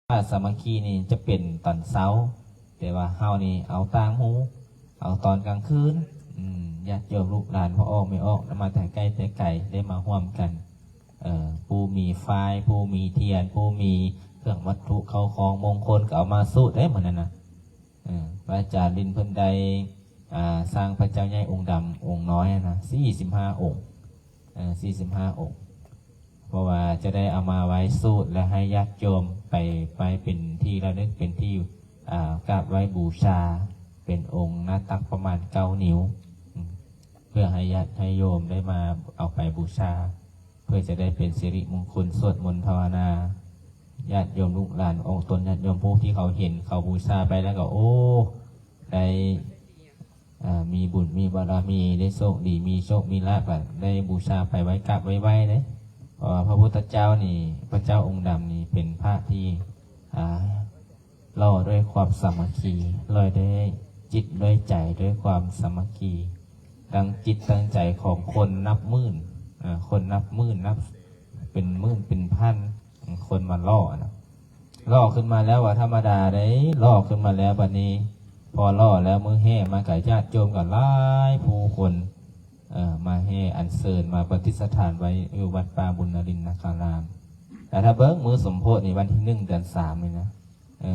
ສາມັກຄີນີ້ຈະເປັນຕອນເຊົ້າ, ແຕ່ວ່າເຮົານີ້ເອົາຕ່າງຫູ ເອົາຕອນກາງຄືນ. ອືມ ຍາດໂຍມລູກຫຼານພໍ່ອອກແມ່ອອກ ມາແຕ່ໃກ້ແຕ່ໄກ ໄດ້ມາຮ່ວມກັນ. ເອີ ຜູ້ມີຝ້າຍ ຜູ້ມີທຽນ ຜູ້ມີເຄື່ອງວັດຖຸເຂົ້າຂອງມົງຄົນ ກໍເອົາມາສູດເດ້ມື້ນັ້ນນະ. ເອີ ພະອາຈານລິນເພິ່ນໄດ້ ອ່າ ສ້າງພະເຈົ້າໃຫຍ່ອົງດຳອົງນ້ອຍນະ ສີ່ສິບຫ້າອົງ, ເອີ ສີ່ສິບຫ້າອົງ. ເພາະວ່າຈະໄດ້ເອົາມາໄວ້ສູດ ແລະ ໃຫ້ຍາດໂຍມໄປ ໄວ້ເປັນທີ່ລະນຶກ ເປັນທີ່ ອ່າ ກາບໄຫວ້ບູຊາ ເປັນອົງໜ້າຕັກປະມານເກົ້ານິ້ວ ອືມ ເພື່ອໃຫ້ຍາດໃຫ້ໂຍມໄດ້ມາເອົາໄປບູຊາ ເພື່ອຈະໄດ້ເປັນສິລິມຸງຄຸນ ສວດມົນພາວະນາ. ຍາດໂຍມລູກຫຼານອອກຕົນຍາດໂຍມຜູ້ທີ່ເຂົາເຫັນ ເຂົາບູຊາໄປແລ້ວກໍ ໂອ້ ໄດ້ ອ່າ ມີບຸນມີບາລະມີ ໄດ້ໂຊກດີ ມີໂຊກມີລາບ ກໍໄດ້ບູຊາໄປໄຫວ້ກາບໄຫວ້ໄຫວ້ເດ້. ເພາະວ່າພະພຸດທະເຈົ້ານີ້ ພະເຈົ້າອົງດຳນີ້ເປັນພະທີ່ ອ່າ ຫຼໍ່ດ້ວຍຄວາມສາມັກຄີ ຫຼໍ່ດ້ວຍຈິດດ້ວຍໃຈ ດ້ວຍຄວາມສາມັກຄີ ດັ່ງຈິດດັ່ງໃຈຂອງຄົນນັບໝື່ນ ອ່າ ຄົນນັບໝື່ນ ນັບເປັນໝື່ນເປັນພັນ ຄົນມາຫຼໍ່ນະ. ຫຼໍ່ຂຶ້ນມາແລ້ວວ່າທຳມະດາເດ້ ຫຼໍ່ຂຶ້ນມາແລ້ວ ບັດນີ້ພໍຫຼໍ່ແລ້ວ ມື້ແຫ່ມາກໍຍາດໂຍມກໍຫຼາຍຜູ້ຄົນ ເອີ ມາແຫ່ອັນເຊີນມາປະດິດສະຖານໄວ້ຢູ່ວັດປ່າບຸນນະລິນນະຄາລາມ. ແຕ່ຖ້າເບິ່ງມື້ສົມໂພດນີ້ ວັນທີໜຶ່ງ ເດືອນສາມນີ້ນະ ເອີ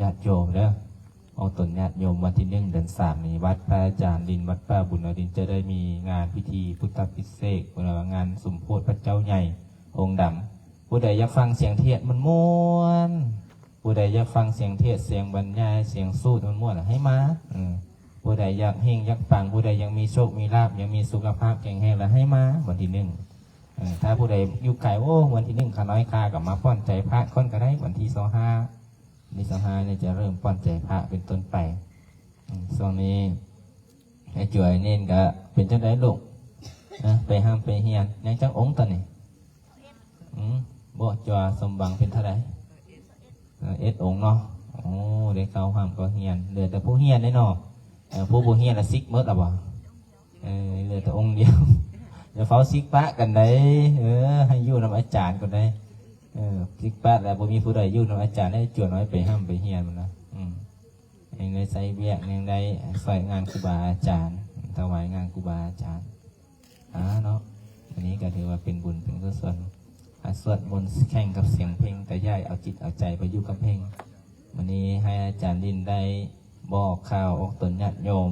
ຍາດໂຍມເດີ ອອກຕົນຍາດໂຍມ ວັນທີໜຶ່ງ ເດືອນສາມນີ້ ວັດພະອາຈານລິນ ວັດປ່າບຸນນະລິນ ຈະໄດ້ມີງານພິທີພຸດທະພິເສກ ເອີ້ນວ່າງານສົມໂພດພະເຈົ້າໃຫຍ່ອົງດຳ. ຜູ້ໃດຢາກຟັງສຽງເທດມ່ວນໆ ຜູ້ໃດຢາກຟັງສຽງເທດ ສຽງບັນຍາຍ ສຽງສູດມ່ວນໆ ໃຫ້ມາ. ເອີ ຜູ້ໃດຢາກເຮັງຢາກປັງ ຜູ້ໃດຢາກມີໂຊກມີລາບ ຢາກມີສຸຂະພາບແຂງແຮງ ລະໃຫ້ມາວັນທີໜຶ່ງ. ເອີ ຖ້າຜູ້ໃດຢູ່ໄກ ໂອ້ ວັນທີໜຶ່ງຂ້ານ້ອຍຂ້າກໍມາປ່ອນໃຈພະກ່ອນກໍໄດ້ ວັນທີຊາວຫ້າ ວັນທີຊາວຫ້ານີ້ຈະເລີ່ມປ່ອນໃຈພະເປັນຕົ້ນໄປ. ອືມ ຊ່ວງນີ້ໄອ້ຈວຍເນນກໍເປັນຈັ່ງໃດລູກ? ເອີ ໄປຮ່ຳໄປຮຽນຍັງຈັກອົງຕອນນີ້? ອືມ ບໍ່ ຈວຍສົມຫວັງເປັນເທົ່າໃດ? ເອີ ເອັດອົງເນາະ. ໂອ້ ໄດ້ເຂົ້າຮ່ຳເຂົ້າຮຽນ ເຫຼືອແຕ່ຜູ້ຮຽນເດ້ເນາະ. ເອີ ຜູ້ບໍ່ຮຽນລະສິກໝົດລະບໍ່? ເອີ ເຫຼືອແຕ່ອົງດຽວ ຢ່າຟ້າວສິກປະກັນໃດ. ເອີ ໃຫ້ຢູ່ນຳອາຈານກ່ອນໃດ. ເອີ ສິກປະແລ້ວບໍ່ມີຜູ້ໃດຢູ່ນຳອາຈານ ໃຫ້ຈວນໄວ້ໄປຮ່ຳໄປຮຽນມັນນະ. ອືມ ຍັງໄດ້ໃຊ້ວຽກ ຍັງໄດ້ຊ່ວຍງານຄູບາອາຈານ ຖວາຍງານຄູບາອາຈານ. ອ່າ ເນາະ ອັນນີ້ກໍຖືວ່າເປັນບຸນເປັນກຸສົນ. ອ່າ ສວດມົນແຂ່ງກັບສຽງເພງ ແຕ່ຢ່າເອົາຈິດເອົາໃຈໄປຢູ່ກັບເພງ. ມື້ນີ້ໃຫ້ອາຈານລິນໄດ້ບອກກ່າວອອກຕົນຍາດໂຍມ.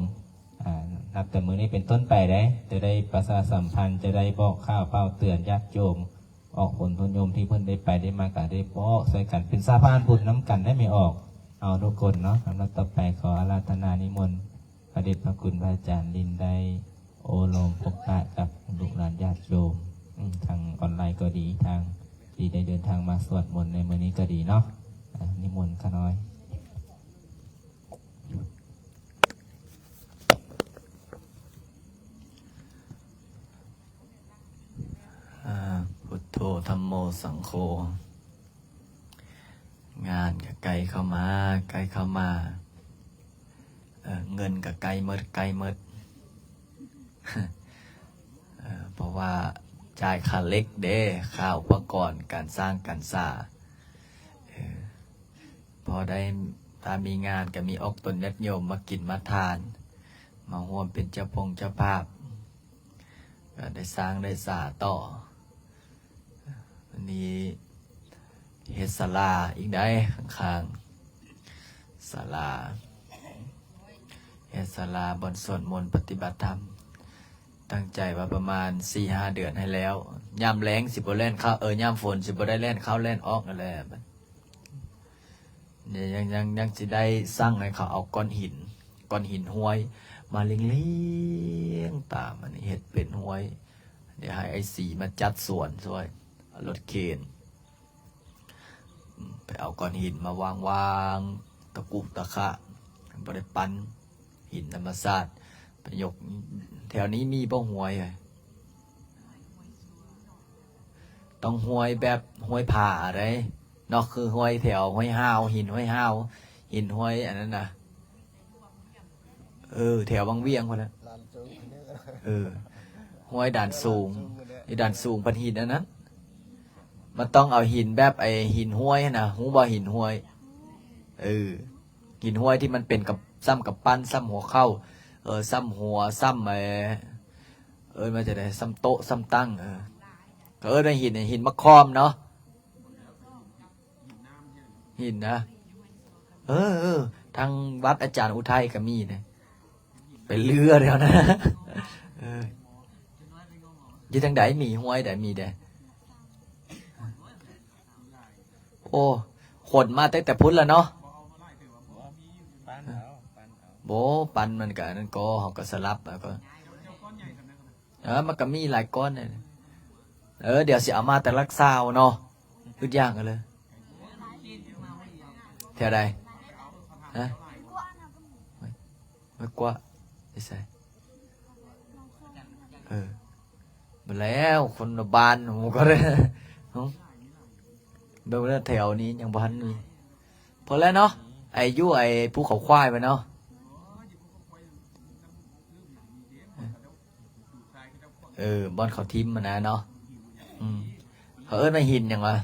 ອ່າ ນັບແຕ່ມື້ນີ້ເປັນຕົ້ນໄປເດ້ ຈະໄດ້ປະຊາສຳພັນ ຈະໄດ້ບອກກ່າວເປົ່າເຕືອນຍາດໂຍມ ອອກຕົນຍາດໂຍມທີ່ເພິ່ນໄດ້ໄປໄດ້ມາ ກໍໄດ້ບອກໃສ່ກັນ ເປັນສະພານບຸນນຳກັນໄດ້ແມ່ອອກ. ເອົາ ທຸກຄົນເນາະ ລຳດັບຕໍ່ໄປຂໍອາລາທະນານິມົນ ພະເດດພະຄຸນພະອາຈານລິນໄດ້ໂອ້ລົມພົບປະກັບລູກຫຼານຍາດໂຍມ ອືມ ທາງອອນລາຍກໍດີ ທາງທີ່ໄດ້ເດີນທາງມາສວດມົນໃນມື້ນີ້ກໍດີເນາະ. ອ່າ ນິມົນຂ້ານ້ອຍ. ອ່າ ພຸດໂທ ທຳໂມ ສັງໂຄ. ງານກໍໃກ້ເຂົ້າມາ ໃກ້ເຂົ້າມາ ເອີ ເງິນກໍໃກ້ໝົດ ໃກ້ໝົດ ເອີ ເພາະວ່າຈ່າຍຄ່າເຫຼັກເດ້ ຄ່າອຸປະກອນການສ້າງການສາ ເອີ ພໍໄດ້ ຖ້າມີງານກໍມີອອກຕົນຍາດໂຍມມາກິນມາທານ ມາຮ່ວມເປັນເຈົ້າພົງເຈົ້າພາບ ກໍໄດ້ສ້າງໄດ້ສາຕໍ່. ອັນນີ້ເຮັດສາລາອີກໄດ໋ ຂ້າງໆ ສາລາ ເຮັດສາລາບ່ອນສວດມົນປະຕິບັດທຳ ຕັ້ງໃຈວ່າປະມານສີ່ຫ້າເດືອນໃຫ້ແລ້ວ. ຍາມແລ້ງຊິບໍ່ແລ່ນເຂົ້າ ເອີ ຍາມຝົນຊິບໍ່ໄດ້ແລ່ນເຂົ້າແລ່ນອອກນັ້ນແຫຼະ. ຍັງ ຍັງ ຍັງຊິໄດ້ສັ່ງໃຫ້ເຂົາເອົາກ້ອນຫີນ ກ້ອນຫີນຫ້ວຍມາລຽງໆຕາມ ອັນນີ້ເຮັດເປັນຫ້ວຍ. ດຽວໃຫ້ອ້າຍສີມາຈັດສວນຊ່ວຍ ເອົາລົດເຂນ ອືມ ໄປເອົາກ້ອນຫີນມາວາງໆ ຕະກຸຕະຂະ ບໍ່ໄດ້ປັ້ນ ຫີນທຳມະຊາດ ໄປຍົກ. ແຖວນີ້ມີບໍ່ຫ້ວຍ? ຕ້ອງຫ້ວຍແບບຫ້ວຍຜາເດ້ເນາະ ຄືຫ້ວຍແຖວຫ້ວຍຫ້າວ ຫີນຫ້ວຍຫ້າວ ຫີນຫ້ວຍອັນນັ້ນນະ. ເອີ ແຖວວັງວຽງພຸ້ນນະ. ເອີ ຫ້ວຍດານສູງ ດານສູງ ດານສູງພັດຫີນອັນນັ້ນ. ມັນຕ້ອງເອົາຫີນແບບໄອ້ຫີນຫ້ວຍຫັ້ນນະ ຮູ້ບໍ່? ຫີນຫ້ວຍ ເອີ ຫີນຫ້ວຍທີ່ມັນເປັນກັບ ຊ້ຳກຳປັ້ນ ຊ້ຳຫົວເຂົ່າ ເອີ ຊ້ຳຫົວ ຊ້ຳ ເອີ ເອີ້ນວ່າຈັ່ງໃດ ຊ້ຳໂຕະ ຊ້ຳຕັ່ງ ເອີ ເຂົາເອີ້ນວ່າຫີນ ຫີນໝາກຂອມເນາະ. ຫີນນະ ເອີ ເອີ ທາງວັດອາຈານອຸໄທກໍມີນະ ໄປເລືອແຖວນັ້ນ ເອີ ຢູ່ທາງໃດ? ມີຫ້ວຍໃດ? ມີແດ່ ໂອ້ ຂົນມາຕັ້ງແຕ່ພຸ້ນລະເນາະ. ບໍ່ ປັ່ນມັນກໍອັນນັ້ນກໍ ເຮົາກໍສະຫຼັບ ແລ້ວກໍ ເອີ ມັນກໍມີຫຼາຍກ້ອນ. ເອີ ດຽວຊິເອົາມາແຕ່ຫຼັກຊາວເນາະ ອຶດຢ່າງກັນເລີຍ. ແຖວໃດ? ຮະ? ມາກວ່າ ໄປໃສ? ເອີ ມາແລ້ວ ຄົນລະບ້ານ ໝູ່ກໍໄດ້ ເບິ່ງແລ້ວແຖວນີ້ຍັງບໍ່ທັນມີ. ພໍແລ້ວເນາະ ໄອ້ຢູ່ໄອ້ພູເຂົາຄວາຍໄປເນາະ. ເອີ ບ່ອນເຂົາຖິ້ມຫັ້ນນະເນາະ. ອືມ ເຂົາເອີ້ນວ່າຫີນຫຍັງວະ?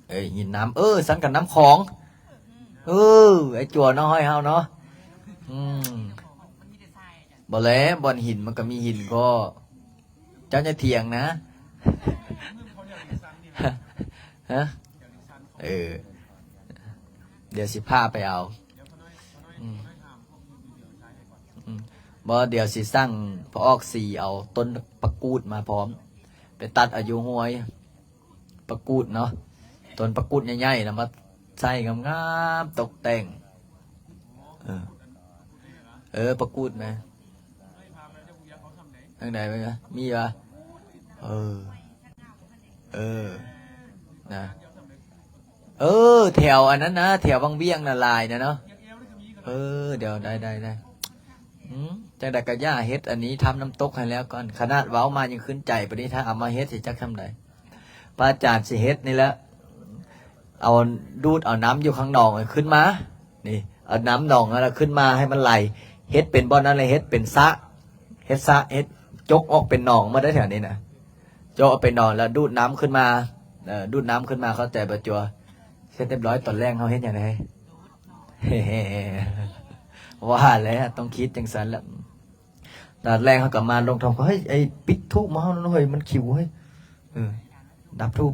ເອີ ຫີນນ້ຳ ເອີ ຊັ້ນກໍນ້ຳຂອງ. ເອີ ໄອ້ຈົວນ້ອຍເຮົາເນາະ. ອືມ ບໍ່ແຫຼະ ບ່ອນຫີນມັນກໍມີຫີນກໍ ເຈົ້າຢ່າຖຽງນະ. ຮະ? ເອີ ດຽວຊິພາໄປເອົາ. ອືມ ອືມ ບໍ່ ດຽວຊິສັ່ງພໍ່ອອກສີເອົາຕົ້ນປະກູດມາພ້ອມ ໄປຕັດເອົາຢູ່ຫ້ວຍປະກູດເນາະ. ຕົ້ນປະກູດໃຫຍ່ໆ ແລ້ວມາໃສ່ງາມໆ ຕົກແຕ່ງ. ເອີ ເອີ ປະກູດນະ. ທາງໃດວະ? ມີວະ? ເອີ ເອີ ນະ ເອີ ແຖວອັນນັ້ນນະ ແຖວວັງວຽງນະຫຼາຍນະເນາະ. ເອີ ດຽວ ໄດ້ ໄດ້ ໄດ້. ອືມ ຈັ່ງໃດກໍຢ່າເຮັດອັນນີ້ ທຳນ້ຳຕົກໃຫ້ແລ້ວກ່ອນ. ຂະໜາດເວົ້າມາຍັງຂຶ້ນໃຈປານນີ້ ຖ້າເອົາມາເຮັດຊິຈັກຊ່ຳໃດ. ພະອາຈານຊິເຮັດນີ້ແຫຼະ ເອົາ ດູດເອົານ້ຳຢູ່ຂ້າງໜອງຂຶ້ນມາ ນີ້ ເອົານ້ຳໜອງນັ້ນລະຂຶ້ນມາໃຫ້ມັນໄຫຼ ເຮັດເປັນບ່ອນນັ້ນລະ ເຮັດເປັນສະ ເຮັດສະ ເຮັດ ຈົກອອກເປັນໜອງໝົດເດ້ແຖວນີ້ນະ. ຈົກອອກເປັນໜອງແລ້ວດູດນ້ຳຂຶ້ນມາ ເອີ ດູດນ້ຳຂຶ້ນມາ ເຂົ້າໃຈບໍ່ຈົວ? ເສັດຮຽບຮ້ອຍ ຕອນແລງເຮົາເຮັດຫຍັງໄດ້? ວ່າແລ້ວ ຕ້ອງຄິດຈັ່ງຊັ້ນລະ. ຕອນແລງເຮົາກໍມາລົງທຳ ເຮີ້ຍ ໄອ້ປິດທູບມາເຮົານັ້ນເຮີ້ຍ ມັນຂິວເຮີ້ຍ. ເອີ ດັບທູບ.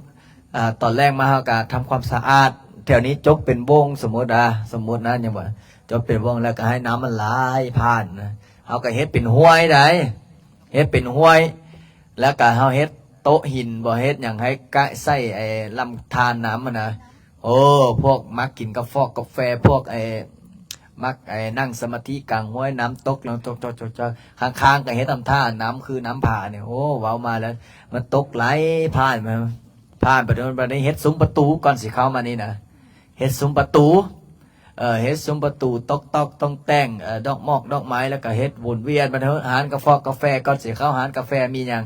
ອາ ຕອນແລງມາເຮົາກໍທຳຄວາມສະອາດ ແຖວນີ້ຈົກເປັນວົງ ສົມມຸດວ່າ ສົມມຸດນະ ຍັງວ່າ ຈົກເປັນວົງ ແລ້ວກໍໃຫ້ນ້ຳມັນໄຫຼຜ່ານນະ. ເຮົາກໍເຮັດເປັນຫ້ວຍໃດ ເຮັດເປັນຫ້ວຍ ແລ້ວກໍເຮົາເຮັດໂຕະຫີນບໍ່ ເຮັດຫຍັງໃຫ້ກະໃສ່ໄອ້ລຳທານນ້ຳຫັ້ນນະ. ໂອ້ ພວກມັກກິນກາຟອກກາແຟ ພວກໄອ້ ມັກໄອ້ນັ່ງສະມາທິກາງຫ້ວຍ ນ້ຳຕົກ ນ້ຳຕົກ ຕົກ ຕົກ ຕົກ ຂ້າງໆ ກໍເຮັດທຳທ່າ ນ້ຳຄືນ້ຳຜານີ້. ໂອ້ ເວົ້າມາແລ້ວ ມັນຕົກໄຫຼຜ່ານມາ ຜ່ານໄປໂດນ ບັດນີ້ເຮັດຊຸມປະຕູ ກ່ອນຊິເຂົ້າມານີ້ນະ ເຮັດຊຸມປະຕູ ເອີ ເຮັດຊຸມປະຕູ ຕົກຕອກຕົງແຕ່ງ ເອີ ດອກໝອກດອກໄມ້ ແລ້ວກໍເຮັດວົນວຽນ ບັດນີ້ຮ້ານກາຟອກກາແຟ ກ່ອນຊິເຂົ້າຮ້ານກາແຟ ມີຫຍັງ?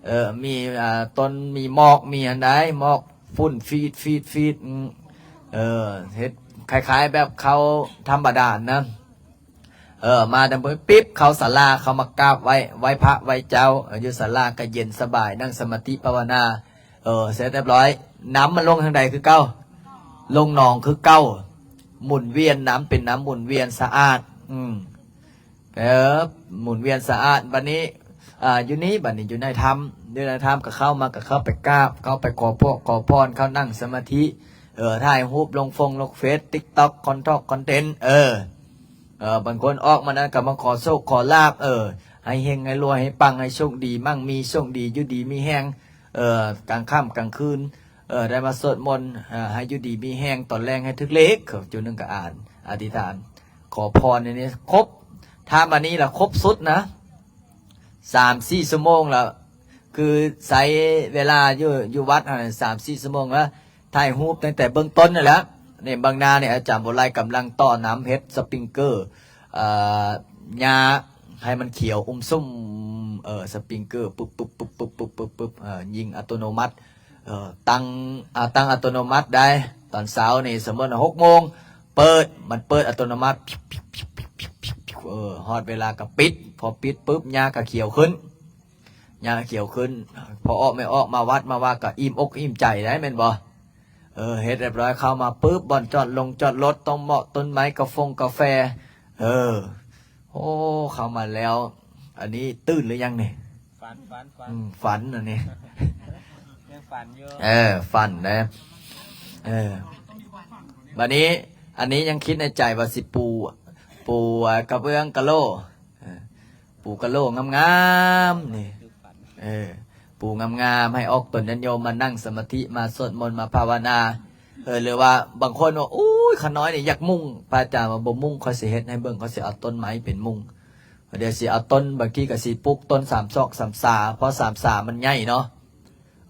ເອີ ມີ ອ່າ ຕົ້ນ ມີໝອກ ມີອັນໃດ ໝອກຝຸ່ນຟີດ ຟີດ ຟີດ ອືມ ເອີ ເຮັດຄ້າຍໆແບບເຂົ້າທຳມະດານະ. ເອີ ມາແຕ່ມື້ປິບ ເຂົ້າສາລາ ເຂົ້າມາກາບໄຫວ້ ໄຫວ້ພະໄຫວ້ເຈົ້າ ເອີ ຢູ່ສາລາກໍເຢັນສະບາຍ ນັ່ງສະມາທິພາວະນາ. ເອີ ເສັດຮຽບຮ້ອຍ ນ້ຳມັນລົງທາງໃດຄືເກົ່າ? ລົງໜອງຄືເກົ່າ ໝູນວຽນ ນ້ຳເປັນນ້ຳໝູນວຽນສະອາດ ອືມ ເອີ ໝູນວຽນສະອາດ. ບັດນີ້ ອ່າ ຢູ່ນີ້ ບັດນີ້ຢູ່ໃນຖ້ຳ ຢູ່ໃນຖ້ຳກໍເຂົ້າມາ ກໍເຂົ້າໄປກາບ ເຂົ້າໄປຂໍພວກຂໍພອນ ເຂົ້ານັ່ງສະມາທິ ເອີ ຖ່າຍຮູບລົງຟົງລົງເຟສ ຕິກຕັອກ ຄອນທອກ ຄອນເທັນ ເອີ ເອີ ບາງຄົນອອກມານັ້ນກໍມາຂໍໂຊກຂໍລາບ ເອີ ໃຫ້ເຮັງໃຫ້ລວຍ ໃຫ້ປັງ ໃຫ້ໂຊກດີ ໝັ່ງມີໂຊກດີ ຢູ່ດີມີແຮງ ເອີ ກາງຄ່ຳກາງຄືນ ເອີ ໄດ້ມາສວດມົນ ເອີ ໃຫ້ຢູ່ດີມີແຮງ ຕອນແລງໃຫ້ຖືກເລກ ຈຸດໜຶ່ງກໍອ່ານ ອະທິຖານ ຂໍພອນໃນນີ້ຄົບ ຖ້າມານີ້ລະຄົບສຸດນະ ສາມສີ່ຊົ່ວໂມງລະ ຄືໃຊ້ເວລາຢູ່ ຢູ່ວັດຫັ້ນສາມສີ່ຊົ່ວໂມງລະ ຖ່າຍຮູບຕັ້ງແຕ່ເບື້ອງຕົ້ນນັ້ນແຫຼະ. ນີ້ເບື້ອງໜ້ານີ້ ອາຈານບຸນໄລກຳລັງຕໍ່ນ້ຳເຮັດສະປຣິງເກີ ເອີ ຫຍ້າໃຫ້ມັນຂຽວອຸ້ມຊຸ່ມ ເອີ ສະປຣິງເກີ ປຶບໆໆໆ ເອີ ຍິງອັດຕະໂນມັດ ເອີ ຕັ້ງ ອາ ຕັ້ງອັດຕະໂນມັດໄດ້. ຕອນເຊົ້ານີ້ ສົມມຸດຫົກໂມງເປີດ ມັນເປີດອັດຕະໂນມັດ ເອີ ຮອດເວລາກໍປິດ ພໍປິດປຶບ ຫຍ້າກໍຂຽວຂຶ້ນ. ຍາຂຽວຂຶ້ນ ພໍອອກແມ່ອອກມາວັດມາວາກໍອີ່ມອົກອີ່ມໃຈໄດ້ແມ່ນບໍ່? ເອີ ເຮັດຮຽບຮ້ອຍ ເຂົ້າມາປຶບ ບ່ອນຈອດລົງຈອດລົດ ຕົ້ນເໝາະຕົ້ນໄມ້ ກາຟົງກາແຟ ເອີ ໂອ້ ເຂົ້າມາແລ້ວ ອັນນີ້ຕື່ນຫຼືຍັງນີ້? ຝັນ ຝັນ ຝັນ ອືມ ຝັນອັນນີ້ ຍັງຝັນຢູ່ ເອີ ຝັນເດ້ ເອີ ບັດນີ້ ອັນນີ້ຍັງຄິດໃນໃຈວ່າຊິປູ ປູ ອາ ກະເບື້ອງກະໂຫຼ ເອີ ປູກະໂຫຼງາມໆ ນີ້ ເອີ ປູງາມໆ ໃຫ້ອອກຕົນຍາດໂຍມມານັ່ງສະມາທິ ມາສວດມົນ ມາພາວະນາ ເອີ ຫຼືວ່າບາງຄົນວ່າ ໂອ້ຍ ຂ້ານ້ອຍນີ້ຢາກມຸງ ພະອາຈານວ່າບໍ່ມຸງ ຂ້ອຍຊິເຮັດໃຫ້ເບິ່ງ ຂ້ອຍຊິເອົາຕົ້ນໄມ້ເປັນມຸງ ດຽວຊິເອົາຕົ້ນ ບາງທີກໍຊິປູກຕົ້ນສາມຊອກສາມສາ ເພາະສາມສາມັນໃຫຍ່ເນາະ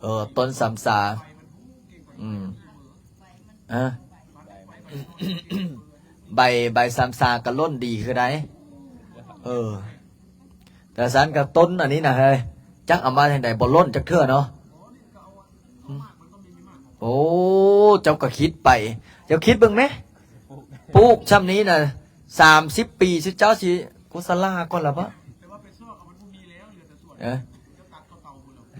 ເອີ ຕົ້ນສາມສາ ອືມ ເອີ ໃບ ໃບສາມສາກໍຫຼົ່ນດີຄືໃດ ເອີ ແຕ່ຊັ້ນກໍຕົ້ນອັນນີ້ນະເຮີ້ຍ ຈັກເອົາມາແນວໃດ ບໍ່ຫຼົ່ນຈັກເທື່ອເນາະ ອືມ ໂອ້ ເຈົ້າກໍຄິດໄປ ເຈົ້າຄິດເບິ່ງແມ ປູກຊ່ຳນີ້ນະ ສາມສິບປີ ຊຸເຈົ້າຊິ ກູສະລາກ່ອນລະບໍ? ເອີ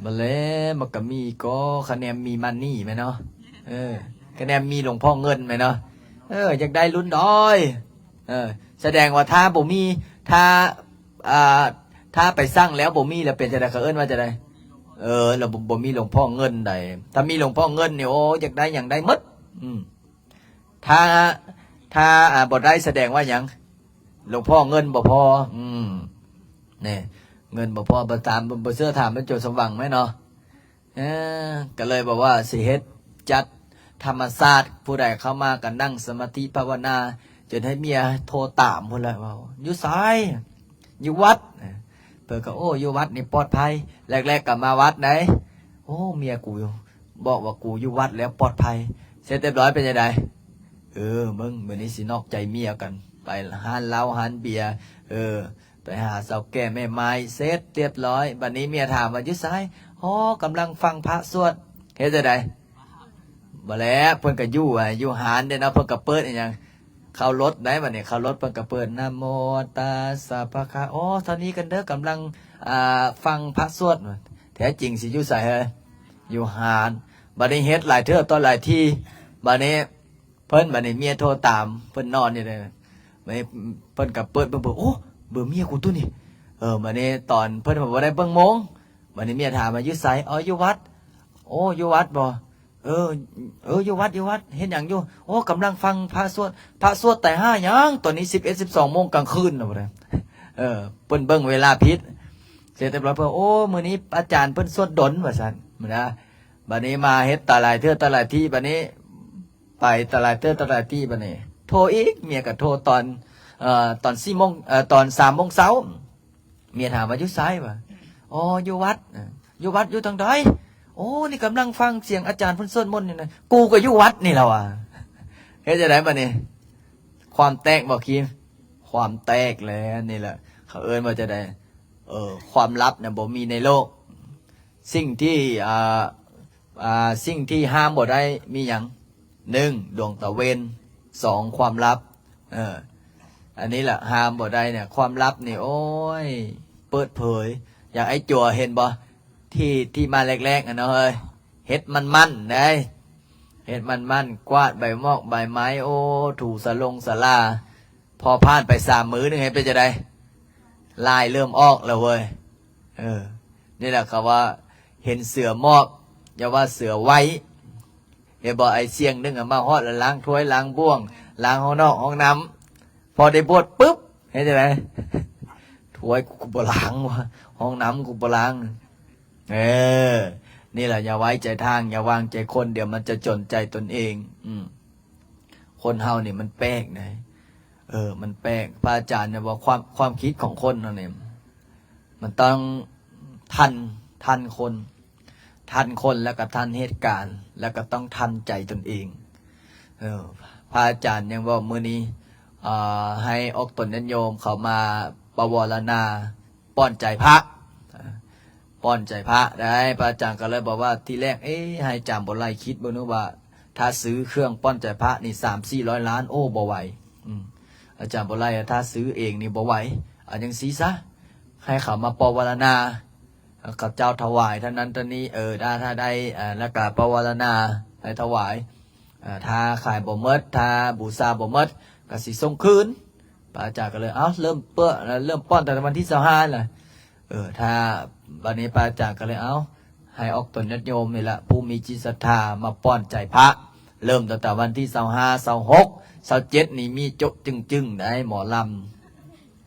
ບໍ່ແລະ ມັນກໍມີກໍ ຄະແນນມີມານີ້ແມ່ນເນາະ ເອີ ຄະແນນມີຫຼວງພໍ່ເງິນແມ່ນເນາະ ເອີ ຢາກໄດ້ລຸ້ນດອຍ ເອີ ສະແດງວ່າຖ້າບໍ່ມີ ຖ້າ ອ່າ ຖ້າໄປສັ່ງແລ້ວບໍ່ມີ ແລ້ວເປັນຈັ່ງໃດ ເຂົາເອີ້ນວ່າຈັ່ງໃດ? ເອີ ແລ້ວບໍ່ ບໍ່ມີຫຼວງພໍ່ເງິນໃດ ຖ້າມີຫຼວງພໍ່ເງິນນີ້ ໂອ້ ຢາກໄດ້ຫຍັງໄດ້ໝົດ ອືມ ຖ້າ ຖ້າ ອ່າ ບໍ່ໄດ້ສະແດງວ່າຫຍັງ? ຫຼວງພໍ່ເງິນບໍ່ພໍ ອືມ ນີ້ ເງິນບໍ່ພໍ ບໍ່ຕາມ ບໍ່ເຊື່ອຖາມພະໂຈສະຫວັງແມ່ນເນາະ ເອີ ກໍເລີຍບອກວ່າຊິເຮັດ ຈັດທຳມະຊາດ ຜູ້ໃດເຂົ້າມາກໍນັ່ງສະມາທິພາວະນາ ຈົນໃຫ້ເມຍໂທຕາມພຸ້ນແຫຼະ ວ່າ ຢູ່ໃສ? ຢູ່ວັດ ເພິ່ນກໍ ໂອ້ ຢູ່ວັດນີ້ປອດໄພ ແລກໆກໍມາວັດໃດ ໂອ້ ເມຍກູ ບອກວ່າກູຢູ່ວັດແລ້ວປອດໄພ ເສັດຮຽບຮ້ອຍເປັນຈັ່ງໃດ? ເອີ ເບິ່ງມື້ນີ້ຊິນອກໃຈເມຍກັນ ໄປຮ້ານເຫຼົ້າຮ້ານເບຍ ເອີ ໄປຫາເຖົ້າແກ່ແມ່ໝ້າຍ ເສັດຮຽບຮ້ອຍ ບັດນີ້ເມຍຖາມວ່າຢູ່ໃສ? ອໍ ກຳລັງຟັງພະສວດ ເຮັດຈັ່ງໃດ? ບໍ່ແລ້ວ ເພິ່ນກໍຢູ່ ຢູ່ຮ້ານເດ້ເນາະ ເພິ່ນກໍເປີດອີ່ຫຍັງ ເຂົ້າລົດໄດ໋ ບັດນີ້ເຂົ້າລົດເພິ່ນກໍເປີດ ນະໂມຕັດສະພະຄະ ອໍ ເທົ່ານີ້ກັນເດີ ກຳລັງ ອ່າ ຟັງພະສວດ ແທ້ຈິງຊິຢູ່ໃສເຮີ້ຍ? ຢູ່ຮ້ານ ບັດນີ້ເຮັດຫຼາຍເທື່ອຕໍ່ຫຼາຍທີ ບັດນີ້ເພິ່ນ ບັດນີ້ເມຍໂທຕາມ ເພິ່ນນອນຢູ່ເດ້ ບັດນີ້ເພິ່ນກໍເປີດເບິ່ງ ໂອ້ ເບີເມຍກູຕົວນີ້ ເອີ ບັດນີ້ຕອນເພິ່ນບໍ່ໄດ້ເບິ່ງໂມງ ບັດນີ້ເມຍຖາມວ່າຢູ່ໃສ? ອໍ ຢູ່ວັດ ໂອ້ ຢູ່ວັດບໍ? ເອີ ເອີ ຢູ່ວັດ ຢູ່ວັດ ເຮັດຫຍັງຢູ່? ໂອ້ ກຳລັງຟັງພະສວດ ພະສວດຕາຍຫ່າຫຍັງ ຕອນນີ້ສິບເອັດ ສິບສອງໂມງກາງຄືນ ເອີ ເພິ່ນເບິ່ງເວລາຜິດ ເສັດຮຽບຮ້ອຍ ເພິ່ນ ໂອ້ ມື້ນີ້ອາຈານເພິ່ນສວດດົນ ວ່າຊັ້ນ ນະ ບັດນີ້ມາເຮັດຕາຫຼາຍເທື່ອຕາຫຼາຍທີ ບັດນີ້ໄປຕາຫຼາຍເທື່ອຕາຫຼາຍທີ ບັດນີ້ໂທອີກ ເມຍກໍໂທຕອນ ເອີ ຕອນສີ່ໂມງ ເອີ ຕອນສາມໂມງເຊົ້າ ເມຍຖາມວ່າຢູ່ໃສວະ? ອໍ ຢູ່ວັດ ເອີ ຢູ່ວັດຢູ່ທາງໃດ? ໂອ້ ນີ້ກຳລັງຟັງສຽງອາຈານເພິ່ນສວດມົນຢູ່ນະ ກູກໍຢູ່ວັດນີ້ລະວ່າ ເຮັດຈັ່ງໃດບັດນີ້? ຄວາມແຕກບໍ່ຄີ? ຄວາມແຕກແລ້ວ ນີ້ແຫຼະ ເຂົາເອີ້ນວ່າຈັ່ງໃດ? ເອີ ຄວາມລັບນະບໍ່ມີໃນໂລກ ສິ່ງທີ່ ອ່າ ອ່າ ສິ່ງທີ່ຫ້າມບໍ່ໄດ້ມີຫຍັງ? ໜຶ່ງ ດວງຕາເວັນ ສອງ ຄວາມລັບ ເອີ ອັນນີ້ລະຫ້າມບໍ່ໄດ້ນະ ຄວາມລັບນີ້ ໂອ້ຍ ເປີດເຜີຍ ຢ່າງໄອ້ຈົວເຫັນບໍ່? ທີ່ ທີ່ມາແລກໆຫັ້ນເນາະເຮີ້ຍ ເຮັດມັນໆໄດ໋ ເຮັດມັນໆ ກວາດໃບໝອກໃບໄມ້ ໂອ້ ຖູສະຫຼົງສາລາ ພໍຜ່ານໄປສາມມື້ໜຶ່ງ ເຮັດເປັນຈັ່ງໃດ? ລາຍເລີ່ມອອກແລ້ວເວີຍ ເອີ ນີ້ແຫຼະເຂົາວ່າເຫັນເສືອໝອບ ຢ່າວ່າເສືອໄຫວ້ ເຫັນບໍ່? ໄອ້ສຽງໜຶ່ງມາຮອດລະລ້າງຖ້ວຍລ້າງບ່ວງ ລ້າງຫ້ອງນອກຫ້ອງນ້ຳ ພໍໄດ້ບວດປຶບ ເຮັດຈັ່ງໃດ? ຖ້ວຍກູກໍບໍ່ລ້າງວະ ຫ້ອງນ້ຳກູບໍ່ລ້າງ ເອີ ນີ້ແຫຼະ ຢ່າໄວ້ໃຈທາງ ຢ່າວາງໃຈຄົນ ດຽວມັນຈະຈົນໃຈຕົນເອງ ອືມ ຄົນເຮົານີ້ມັນແປກນະ ເອີ ມັນແປກ ພະອາຈານເນຍວ່າຄວາມ ຄວາມຄິດຂອງຄົນເຮົານີ້ ມັນຕ້ອງທັນ ທັນຄົນ ທັນຄົນ ແລ້ວກໍທັນເຫດການ ແລ້ວກໍຕ້ອງທັນໃຈຕົນເອງ ເອີ ພະອາຈານຍັງເວົ້າມື້ນີ້ ເອີ ໃຫ້ອອກຕົນຍາດໂຍມເຂົ້າມາປະວາລະນາ ປ້ອນໃຈພະ ປ້ອນໃຈພະໄດ໋ ພະອາຈານກໍເລີຍບອກວ່າ ທີແລກ ເອ ໃຫ້ອາຈານບົວໄລຄິດເບິ່ງດູວ່າ ຖ້າຊື້ເຄື່ອງປ້ອນໃຈພະນີ້ສາມສີ່ຮ້ອຍລ້ານ ໂອ້ ບໍ່ໄຫວ ອືມ ອາຈານບົວໄລ ຖ້າຊື້ເອງນີ້ບໍ່ໄຫວ ເອົາຈັ່ງຊີ້ຊະ ໃຫ້ເຂົາມາປະວາລະນາ ເຂົາເຈົ້າຖວາຍເທົ່ານັ້ນເທົ່ານີ້ ເອີ ຖ້າ ຖ້າໄດ້ ເອີ ແລ້ວກໍປະວາລະນາໃຫ້ຖວາຍ ເອີ ຖ້າຂາຍບໍ່ໝົດ ຖ້າບູຊາບໍ່ໝົດ ກໍຊິສົ່ງຄືນ. ພະອາຈານກໍເລີຍ ເອົ້າ ເລີ່ມເປີດ ເລີ່ມປ້ອນຕັ້ງແຕ່ວັນທີຊາວຫ້າລະ ເອີ ຖ້າ ບັດນີ້ພະອາຈານກໍເລີຍ ເອົ້າ ໃຫ້ອອກຕົນຍາດໂຍມນີ້ລະ ຜູ້ມີຈິດສັດທາມາປ້ອນໃຈພະ ເລີ່ມຕັ້ງແຕ່ວັນທີຊາວຫ້າ ຊາວຫົກ ຊາວເຈັດນີ້ມີໂຈະຈຶງໆໄດ໋ ໝໍລຳ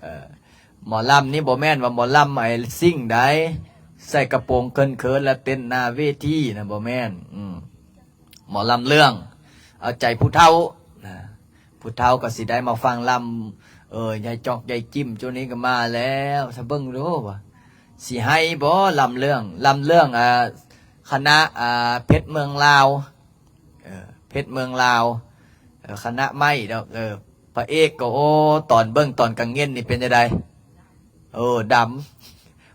ເອີ ໝໍລຳນີ້ບໍ່ແມ່ນວ່າໝໍລຳໄອ້ຊິງໃດ໋ ໃສ່ກະໂປງເຂີນໆ ແລ້ວເຕັ້ນໜ້າເວທີນະ ບໍ່ແມ່ນ ອືມ ໝໍລຳເລື່ອງ ເອົາໃຈຜູ້ເຖົ້ານະ ຜູ້ເຖົ້າກໍຊິໄດ້ມາຟັງລຳ ເອີ ຍາຍຈອກຍາຍຈິ້ມ ຈຸນີ້ກໍມາແລ້ວ ຊະເບິ່ງດູວ່າຊິໄຫ້ບໍ່ ລຳເລື່ອງ ລຳເລື່ອງ ອ່າ ຄະນະ ອ່າ ເພັດເມືອງລາວ ເອີ ເພັດເມືອງລາວ ເອີ ຄະນະໃໝ່ດອກ ເອີ ພະເອກກໍ ໂອ້ ຕອນເບິ່ງຕອນກາງເວັນນີ້ເປັນຈັ່ງໃດ? ເອີ ດຳ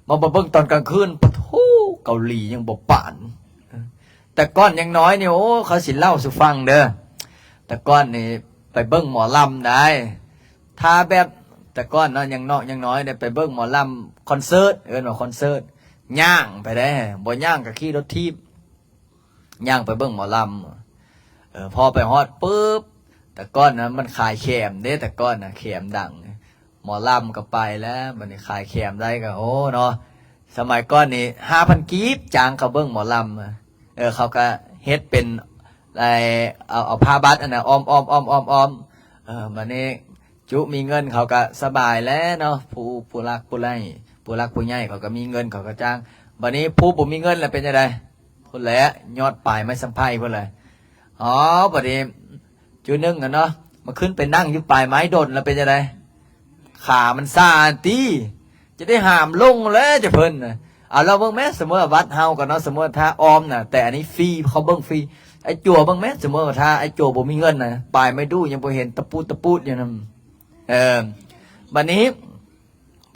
ມາ ມາເບິ່ງຕອນກາງຄືນ ປະໂທ້ ເກົາຫຼີຍັງບໍ່ປານ. ແຕ່ກ່ອນຍັງນ້ອຍນີ້ ໂອ້ ເຂົາຊິເລົ່າສູ່ຟັງເດີ ແຕ່ກ່ອນນີ້ໄປເບິ່ງໝໍລຳໄດ໋ ຖ້າແບບ ແຕ່ກ່ອນເນາະ ຍັງເນາະ ຍັງນ້ອຍໄດ້ໄປເບິ່ງໝໍລຳຄອນເສີດ ເອີ້ນວ່າຄອນເສີດ ຍ່າງໄປເດ້ ບໍ່ຍ່າງກໍຂີ່ລົດຖີບ ຍ່າງໄປເບິ່ງໝໍລຳ ເອີ ພໍໄປຮອດປຶບ ແຕ່ກ່ອນນະມັນຂາຍແຄມເດ້ ແຕ່ກ່ອນນະແຄມດັງ ໝໍລຳກໍໄປແລ້ວ ບັດນີ້ຂາຍແຄມໄດ້ກໍ ໂອ້ ເນາະ ສະໄໝກ່ອນນີ້ຫ້າພັນກີບ ຈ້າງເຂົາເບິ່ງໝໍລຳ ເອີ ເຂົາກໍເຮັດເປັນ ໄອ້ ເອົາ ເອົາຜ້າບັດຫັ້ນນະ ອ້ອມໆໆໆ ເອີ ບັດນີ້ ຈຸມີເງິນເຂົາກະສະບາຍແຫຼະເນາະ ຜູ້ ຜູ້ຫຼັກຜູ້ໃຫຍ່ ຜູ້ຫຼັກຜູ້ໃຫຍ່ເຂົາກະມີເງິນເຂົາກະຈ້າງ ບາດນີ້ຜູ້ບໍ່ມີເງິນລະເປັນຈັ່ງໃດ? ພຸ້ນແຫຼະ ຍອດປາຍໄມ້ສຳໄພພຸ້ນແຫຼະ ອໍ ບາດນີ້ຈຸໜຶ່ງຫັ້ນເນາະ ມາຂຶ້ນໄປນັ່ງຢູ່ປາຍໄມ້ດົນລະເປັນຈັ່ງໃດ? ຂາມັນຊາຕິ ຈະໄດ້ຫາມລົງແຫຼະຈະເພິ່ນນະ ເອົາລອງເບິ່ງແມ້ ສົມມຸດວ່າວັດເຮົາກໍເນາະ ສົມມຸດວ່າຖ້າອ້ອມນະ ແຕ່ອັນນີ້ຟຣີ ເຂົາເບິ່ງຟຣີ ໄອ້ຈົວເບິ່ງແມ້ ສົມມຸດວ່າຖ້າໄອ້ຈົວບໍ່ມີເງິນນະ ປາຍໄມ້ດູ່ຍັງບໍ່ເຫັນຕະປຸດຕະປຸດຢູ່ນຳ ເອີ ບາດນີ້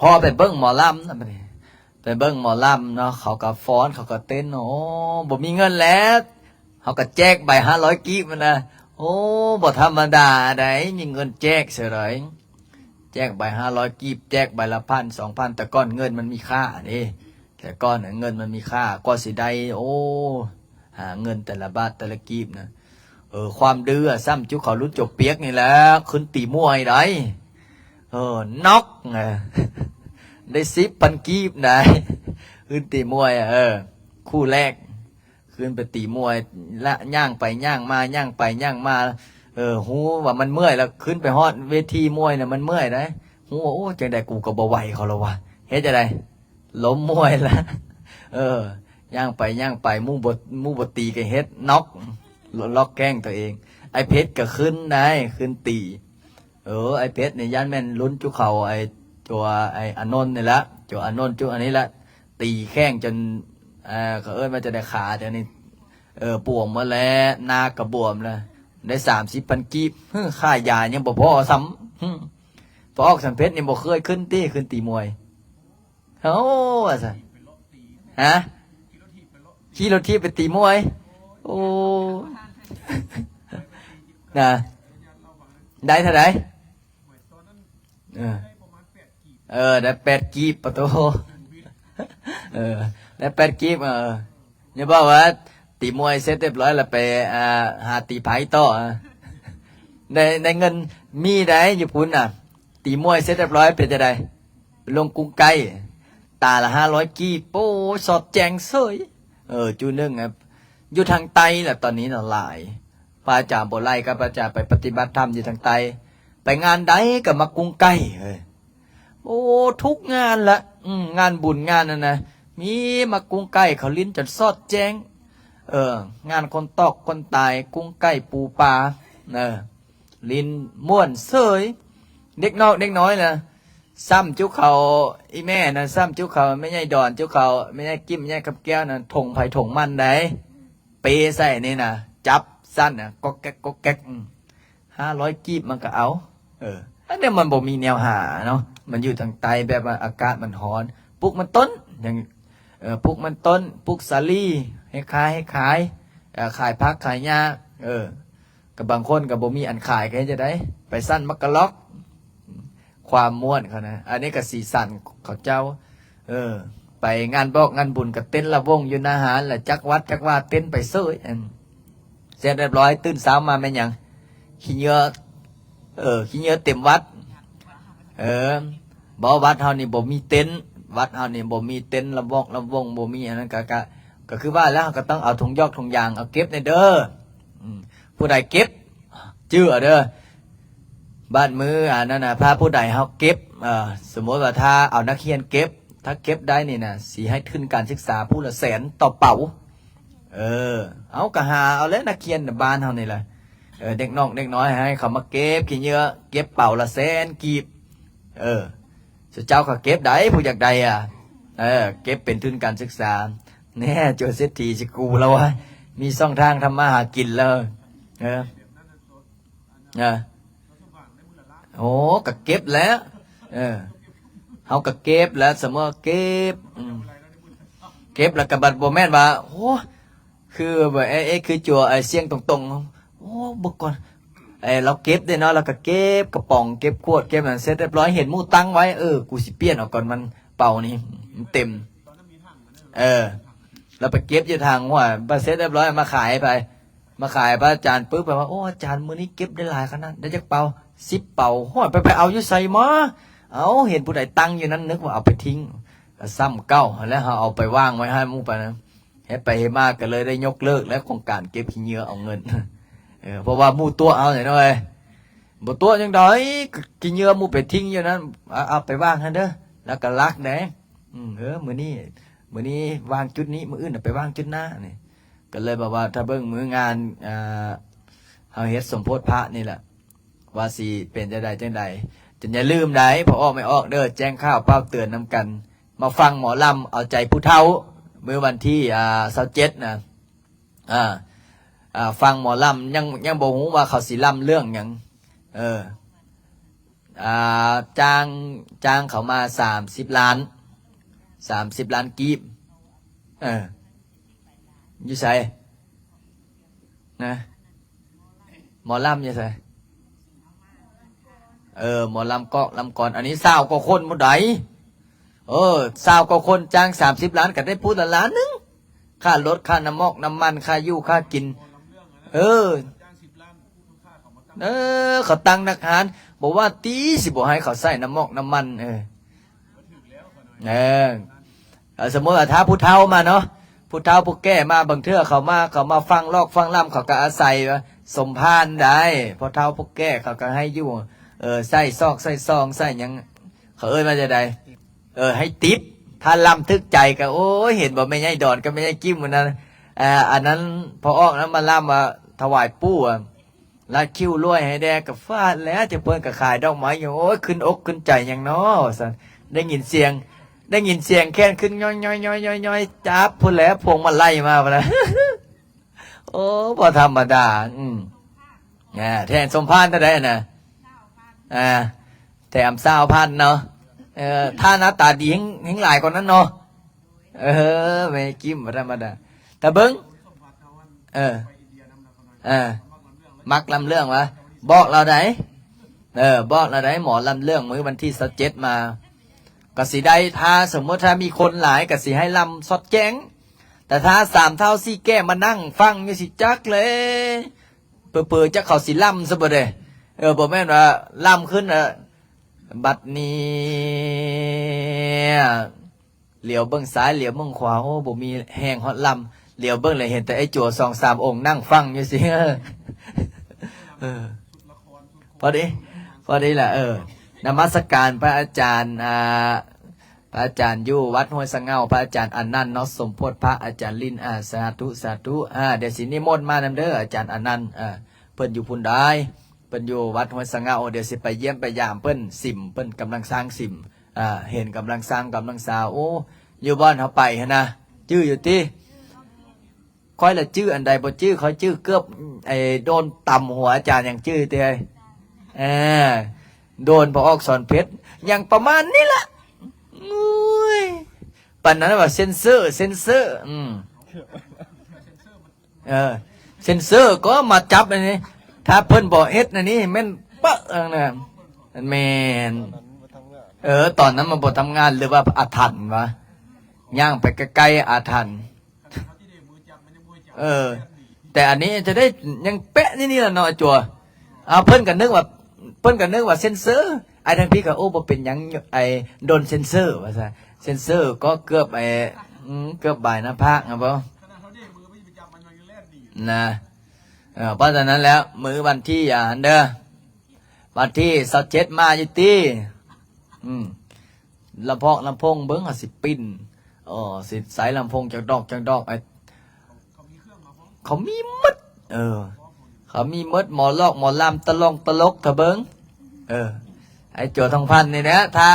ພໍໄປເບິ່ງໝໍລຳນະ ບາດນີ້ໄປເບິ່ງໝໍລຳເນາະ ເຂົາກໍຟ້ອນ ເຂົາກໍເຕັ້ນ ໂອ້ ບໍ່ມີເງິນແລ້ວ ເຮົາກໍແຈກໃບຫ້າຮ້ອຍກີບຫັ້ນນະ ໂອ້ ບໍ່ທຳມະດາໃດ໋ ມີເງິນແຈກເສີຍໃດ໋ ແຈກໃບຫ້າຮ້ອຍກີບ ແຈກໃບລະພັນ ສອງພັນ ແຕ່ກ່ອນເງິນມັນມີຄ່າເດ້ ແຕ່ກ່ອນນະເງິນມັນມີຄ່າ ກວ່າຊິໄດ້ ໂອ້ ຫາເງິນແຕ່ລະບາດແຕ່ລະກີບນະ ເອີ ຄວາມດື້ອະ ຊ້ຳຈຸເຂົາຫຼຸດຈົບປຽກນີ້ແຫຼະ ຂຶ້ນຕີມວຍໄດ໋ ເອີ ນັອກ ໄດ້ສິບພັນກີບໄດ໋ ຂຶ້ນຕີມວຍ ເອີ ຄູ່ແລກ ຂຶ້ນໄປຕີມວຍ ລະຍ່າງໄປຍ່າງມາ ຍ່າງໄປຍ່າງມາ ເອີ ຮູ້ວ່າມັນເມື່ອຍ ລະຂຶ້ນໄປຮອດເວທີມວຍນະ ມັນເມື່ອຍໄດ໋ ຮູ້ວ່າ ໂອ້ ຈັ່ງໃດກູກໍບໍ່ໄຫວເຂົາແລ້ວວະ ເຮັດຈັ່ງໃດ? ລົ້ມມວຍລະ ເອີ ຍ່າງໄປຍ່າງໄປ ໝູ່ບໍ່ ໝູ່ບໍ່ຕີກໍເຮັດ ນັອກ ລັອກແຂ້ງຕົວເອງ ໄອ້ເພັດກໍຂຶ້ນໄດ໋ ຂຶ້ນຕີ ເອີ ໄອ້ເພັດນີ້ຢ້ານແມ່ນລຸ້ນຈຸເຂົາ ໄອ້ຕົວ ໄອ້ອານົນນີ້ລະ ຕົວອານົນຈຸອັນນີ້ລະ ຕີແຂ້ງຈົນ ເອີ ເຂົາເອີ້ນວ່າຈະໄດ້ຂາດຽວນີ້ ເອີ ບວມໝົດແລ້ວ ໜ້າກໍບວມແລ້ວ ໄດ້ສາມສິບພັນກີບ ຮຶ ຄ່າຢາຍັງບໍ່ພໍຊ້ຳ ຮຶ ພໍ່ອອກສຳເພັດນີ້ບໍ່ເຄີຍຂຶ້ນຕິ ຂຶ້ນຕີມວຍ ໂອ້ ວ່າຊັ້ນ ຮະ ຂີ່ລົດຖີບໄປຕີມວຍ ໂອ້ ນະ ໄດ້ເທົ່າໃດ? ເອີ ເອີ ໄດ້ແປດກີບ ປະໂທ ເອີ ໄດ້ແປດກີບ ເອີ ຢ່າບອກວ່າຕີມວຍເສັດຮຽບຮ້ອຍແລ້ວໄປ ອ່າ ຫາຕີໄພຕໍ່ ໄດ້ ໄດ້ເງິນມີໄດ໋ຢູ່ພຸ້ນນະ ຕີມວຍເສັດຮຽບຮ້ອຍເປັນຈັ່ງໃດ? ໄປລົງກຸງໄກ ຕາລະຫ້າຮ້ອຍກີບ ໂອ້ ສອດແຈ້ງເສີຍ ເອີ ຈຸໜຶ່ງ ຢູ່ທາງໃຕ້ລະຕອນນີ້ນະຫຼາຍ ພະອາຈານບໍ່ໄລ່ກັບພະອາຈານໄປປະຕິບັດທຳຢູ່ທາງໃຕ້ ໄປງານໃດກໍມາກຸງໄກເອີຍ ໂອ້ ທຸກງານລະ ອືມ ງານບຸນງານນັ້ນນະ ມີມາກຸງໄກ ເຂົາຫຼິ້ນຈົນສອດແຈ້ງ ເອີ ງານຄົນຕອກຄົນຕາຍ ກຸງໄກ ປູປາ ເອີ ຫຼິ້ນມ່ວນເສີຍ ເດັກນອກເດັກນ້ອຍນະ ຊ້ຳຈຸເຂົາ ອີ່ແມ່ນະ ຊ້ຳຈຸເຂົາ ແມ່ໃຫຍ່ດອນຈຸເຂົາ ແມ່ໃຫຍ່ກິ້ມ ແມ່ໃຫຍ່ຄຳແກ້ວນະ ຖົງໃຜຖົງມັນໃດ ເປໃສ່ນີ້ນະ ຈັບສັ້ນນະ ກອກແກກ ກອກແກກ ອືມ ຫ້າຮ້ອຍກີບມັນກໍເອົາ ເອີ ອັນນີ້ມັນບໍ່ມີແນວຫາເນາະ ມັນຢູ່ທາງໃຕ້ ແບບວ່າອາກາດມັນຮ້ອນ ປູກມັນຕົ້ນ ຫຍັງ ເອີ ປູກມັນຕົ້ນ ປູກສາລີ ເຮັດຂາຍ ເຮັດຂາຍ ເອີ ຂາຍຜັກຂາຍຫຍ້າ ເອີ ກໍບາງຄົນກໍບໍ່ມີອັນຂາຍ ກໍເຮັດຈັ່ງໃດ ໄປຊັ້ນໝາກກະລັອກ ຄວາມມ່ວນເຂົານະ ອັນນີ້ກໍສີສັນເຂົາເຈົ້າ ເອີ ໄປງານບອກງານບຸນກໍເຕັ້ນລຳວົງຢູ່ໜ້າຮ້ານລະ ຈັກວັດຈັກວ່າເຕັ້ນໄປເສີຍ. ອັນ ເສັດຮຽບຮ້ອຍ ຕື່ນເຊົ້າມາແມ່ນຫຍັງ? ຂີ້ເຫຍື້ອ ເອີ ຂີ້ເຫຍື້ອເຕັມວັດ. ເອີ ບໍ່ ວັດເຮົານີ້ບໍ່ມີເຕັນ, ວັດເຮົານີ້ບໍ່ມີເຕັນລຳວອກລຳວົງ ບໍ່ມີອັນນັ້ນ ກະ ກະ ກະຄືວ່າແລ້ວ ເຮົາກໍຕ້ອງເອົາຖົງຢອກຖົງຢາງເອົາເກັບແດ່ເດີ. ອືມ ຜູ້ໃດເກັບ ຈື່ເອົາເດີ. ບາດມື້ອັນນັ້ນນະ ຖ້າຜູ້ໃດເຮົາເກັບ ເອີ ສົມມຸດວ່າຖ້າເອົານັກຮຽນເກັບ ຖ້າເກັບໄດ້ນີ້ນະ ຊິໃຫ້ທຶນການສຶກສາຜູ້ລະແສນຕໍ່ເປົາ. ເອີ ເຮົາກໍຫາເອົາແຫຼະ ນັກຮຽນບ້ານເຮົານີ້ແຫຼະ. ເອີ ເດັກນ້ອງເດັກນ້ອຍ ໃຫ້ເຂົາມາເກັບຂີ້ເຫຍື້ອ ເກັບເປົາລະແສນກີບ. ເອີ ເຈົ້າກໍເກັບໄດ້ ຜູ້ຢາກໄດ້ອະ. ເອີ ເກັບເປັນທຶນການສຶກສາ. ແນ່ ໂຈເສດຖີຊິກູລະວ່າ ມີຊ່ອງທາງທຳມາຫາກິນແລ້ວ. ເອີ ເອີ ໂອ້ ກໍເກັບແຫຼະ. ເອີ ເຮົາກໍເກັບແຫຼະ ສະເໝີເກັບ. ອືມ ເກັບແລ້ວກໍບັດບໍ່ແມ່ນວ່າ ໂອ້ ຄືແບບ ເອ ເອ ຄືຈົວ ໄອ້ ສຽງຕົງໆ ໂອ້ ເບິ່ງກ່ອນ ເອີ ລາວເກັບເດ້ເນາະ ລາວກໍເກັບກະປ໋ອງ ເກັບຂວດ ເກັບຫຍັງ ເສັດຮຽບຮ້ອຍ ເຫັນໝູ່ຕັ້ງໄວ້ ເອີ ກູຊິປ່ຽນເອົາກ່ອນ ມັນເປົານີ້ ມັນເຕັມ. ເອີ ລາວໄປເກັບຢູ່ຖັງ ຫ້ວຍ ບັດເສັດຮຽບຮ້ອຍ ມາຂາຍໃຜ ມາຂາຍພະອາຈານປຶບ ແບບວ່າ ໂອ້ ອາຈານ ມື້ນີ້ເກັບໄດ້ຫຼາຍຂະໜາດ ໄດ້ຈັກເປົາ? ສິບເປົາ. ໂອ້ຍ ໄປ ໄປເອົາຢູ່ໃສມາ? ເອົາ ເຫັນຜູ້ໃດຕັ້ງຢູ່ນັ້ນ ນຶກວ່າເອົາໄປຖິ້ມ ກໍຊ້ຳເກົ່າຫັ້ນແຫຼະ. ເຮົາເອົາໄປວາງໄວ້ໃຫ້ໝູ່ປານນັ້ນ ເຮັດໄປເຮັດມາກໍເລີຍໄດ້ຍົກເລີກແລ້ວໂຄງການເກັບຂີ້ເຫຍື້ອເອົາເງິນ. ເອີ ເພາະວ່າໝູ່ຕົວະເຮົາແຫຼະເນາະເອີຍ. ບໍ່ຕົວະຈັ່ງໃດ ຂີ້ເຫຍື້ອໝູ່ໄປຖິ້ມຢູ່ນັ້ນ ເອົາ ເອົາໄປວາງຫັ້ນເດີ ແລ້ວກໍລັກແດ່. ອືມ ເອີ ມື້ນີ້ ມື້ນີ້ວາງຈຸດນີ້ ມື້ອື່ນເອົາໄປວາງຈຸດໜ້ານີ້. ກໍເລີຍແບບວ່າ ຖ້າເບິ່ງມື້ງານ ເອີ ເຮົາເຮັດສົມໂພດພະນີ້ແຫຼະ ວ່າຊິເປັນຈັ່ງໃດຈັ່ງໃດ. ຈະຢ່າລືມໃດ໋ ພໍ່ອອກແມ່ອອກເດີ ແຈ້ງຂ່າວປ່າວເຕືອນນຳກັນ. ມາຟັງໝໍລຳເອົາໃຈຜູ້ເຖົ້າ ມື້ວັນທີ ອ່າ ຊາວເຈັດນະ. ອ່າ ອ່າ ຟັງໝໍລຳ ຍັງ ຍັງບໍ່ຮູ້ວ່າເຂົາຊິລຳເລື່ອງຫຍັງ. ເອີ ອ່າ ຈ້າງ ຈ້າງເຂົາມາສາມສິບລ້ານ ສາມສິບລ້ານກີບ. ເອີ ຢູ່ໃສນະ? ໝໍລຳຢູ່ໃສ? ເອີ ໝໍລຳກອກລຳກອນ ອັນນີ້ຊາວກວ່າຄົນພຸ້ນໃດ໋. ເອີ ຊາວກວ່າຄົນ ຈ້າງສາມສິບລ້ານ ກໍໄດ້ຜູ້ລະລ້ານໜຶ່ງ ຄ່າລົດ ຄ່ານ້ຳມອກນ້ຳມັນ ຄ່າຢູ່ຄ່າກິນ. ເອີ ເອີ ເຂົາຕັ້ງນັກຮານ ບໍ່ວ່າຕິ ຊິບໍ່ໃຫ້ເຂົາໃຊ້ນ້ຳມອກນ້ຳມັນ. ເອີ ເອີ ເອີ ສົມມຸດວ່າຖ້າຜູ້ເຖົ້າມາເນາະ ຜູ້ເຖົ້າຜູ້ແກ່ມາ ບາງເທື່ອເຂົາມາ ເຂົາມາຟັງລອກຟັງລຳ ເຂົາກໍອາໄສວ່າສົມພານໄດ້ ພໍ່ເຖົ້າຜູ້ແກ່ເຂົາກໍໃຫ້ຢູ່ ເອີ ໃສ່ຊອກໃສ່ຊອງໃສ່ຫຍັງ ເຂົາເອີ້ນວ່າຈັ່ງໃດ? ເອີ ໃຫ້ຕິບ ຖ້າລຳຖືກໃຈກໍ ໂອ້ຍ ເຫັນບໍ່ ແມ່ໃຫຍ່ດອນກັບແມ່ໃຫຍ່ກິ້ມມື້ນັ້ນ ອ່າ ອັນນັ້ນ ພໍ່ອອກນັ້ນມາລຳວ່າຖວາຍປູ່ ອະ ລັດຄິວລວຍໃຫ້ແດ່ ກໍຟາດແລ້ວ ຈັ່ງເພິ່ນກໍຂາຍດອກໄມ້ຢູ່. ໂອ້ຍ ຂຶ້ນອົກຂຶ້ນໃຈຫຍັງເນາະ ວ່າຊັ້ນ ໄດ້ຍິນສຽງ ໄດ້ຍິນສຽງແຄນຂຶ້ນຍ້ອຍໆໆໆ ຈັບພຸ້ນແຫຼະ ພວງມາໄລມາພຸ້ນນະ. ໂອ້ ບໍ່ທຳມະດາ. ອືມ ອ່າ ແຖມສົມພານເທົ່າໃດນະ? ອ່າ ແຖມຊາວພັນເນາະ. ເອີ ຖ້າໜ້າຕາດີແຮ່ງ ແຮ່ງຫຼາຍກວ່ານັ້ນເນາະ. ເອີ ແມ່ກິ້ມບໍ່ທຳມະດາ ຕາເບິ່ງ. ເອີ ເອີ ມັກລຳເລື່ອງວະ ບອກລາວໃດ໋. ເອີ ບອກລາວໃດ໋ ໝໍລຳເລື່ອງມື້ວັນທີຊາວເຈັດມາ ກໍຊິໄດ້ ຖ້າສົມມຸດຖ້າມີຄົນຫຼາຍກໍຊິໃຫ້ລຳສອດແຈ້ງ ແຕ່ຖ້າສາມເຖົ້າສີ່ແກ່ມານັ່ງຟັງຢູ່ຊິຈັກແຫຼະ ເຜີໆຈັກເຂົາຊິລຳຊະບໍ່ເດ້. ເອີ ບໍ່ແມ່ນວ່າລຳຂຶ້ນ ເອີ ບັດນີ້ ຫຼຽວເບິ່ງຊ້າຍ ຫຼຽວເບິ່ງຂວາ ໂອ້ ບໍ່ມີແຮງຮອດລຳ ຫຼຽວເບິ່ງແລ້ວເຫັນແຕ່ໄອ້ຈົວສອງສາມອົງນັ່ງຟັງຢູ່ຊີ້. ເອີ ພໍດີ ພໍດີລະ. ເອີ ນະມັດສະການພະອາຈານ ອ່າ ພະອາຈານຢູ່ວັດຫ້ວຍສະເຫງົ້າ ພະອາຈານອານັນເນາະ ສົມໂພດພະ ອາຈານລິນ. ອາ ສາທຸ ສາທຸ. ອາ ດຽວຊິນິມົນມານຳເດີ ອາຈານອານັນ. ເອີ ເພິ່ນຢູ່ພຸ້ນດາຍ ເພິ່ນຢູ່ວັດຫ້ວຍສະເຫງົ້າ ດຽວຊິໄປຢ້ຽມໄປຢາມເພິ່ນ. ສິມ ເພິ່ນກຳລັງສ້າງສິມ ອ່າ ເຫັນກຳລັງສ້າງກຳລັງສາ. ໂອ້ ຢູ່ບ່ອນເຮົາໄປຫັ້ນນະ ຈື່ຢູ່ຕິ? ຂ້ອຍລະຈື່ອັນໃດບໍ່ຈື່ ຂ້ອຍຈື່ເກືອບ ໄອ້ໂດນຕຳຫົວອາຈານ ຍັງຈື່ຕິ. ເອີ ໂດນພໍ່ອອກສອນເພັດ ຍັງປະມານນີ້ລະ. ໂອ້ຍ ປານນັ້ນວ່າເຊັນເຊີ ເຊັນເຊີ. ອືມ ເອີ ເຊັນເຊີກໍມາຈັບອັນນີ້ ຖ້າເພິ່ນບໍ່ເຮັດອັນນີ້ແມ່ນປະອັນນັ້ນ. ແມ່ນ ເອີ ຕອນນັ້ນມັນບໍ່ທຳງານ ຫຼືວ່າອາຖັນວະ. ຍ່າງໄປໃກ້ໆ ອາຖັນ. ເອີ ແຕ່ອັນນີ້ຈະໄດ້ຍັງແປະນີ້ນີ້ລະເນາະ ໄອ້ຈົວ. ເອົາ ເພິ່ນກໍນຶກວ່າ ເພິ່ນກໍນຶກວ່າເຊັນເຊີ. ອ້າຍທາງພີ້ກໍ ໂອ້ ບໍ່ເປັນຫຍັງ ໄອ້ດົນເຊັນເຊີວ່າຊະ. ເຊັນເຊີກໍເກືອບ ໄອ້ ອືມ ເກືອບບາຍໜ້າຜາກນະບໍ ນະ. ເອີ ເພາະສະນັ້ນແລ້ວ ມື້ວັນທີ ອັນເດີ ວັນທີຊາວເຈັດມາຢູ່ຕິ. ອືມ ລຳພອກລຳໂພງເບິ່ງ ເຮົາຊິປິ່ນ ເອີ ຊິໃສ່ລຳໂພງຈັກດອກຈັກດອກ. ໄອ້ ເຂົາມີໝົດ ເອີ ເຂົາມີໝົດ ໝໍລອກ ໝໍລຳ ຕະຫຼອງຕະຫຼົກ ຖ້າເບິ່ງ. ເອີ ໄອ້ຈົວທອງພັນນີ້ແຫຼະ ຖ້າ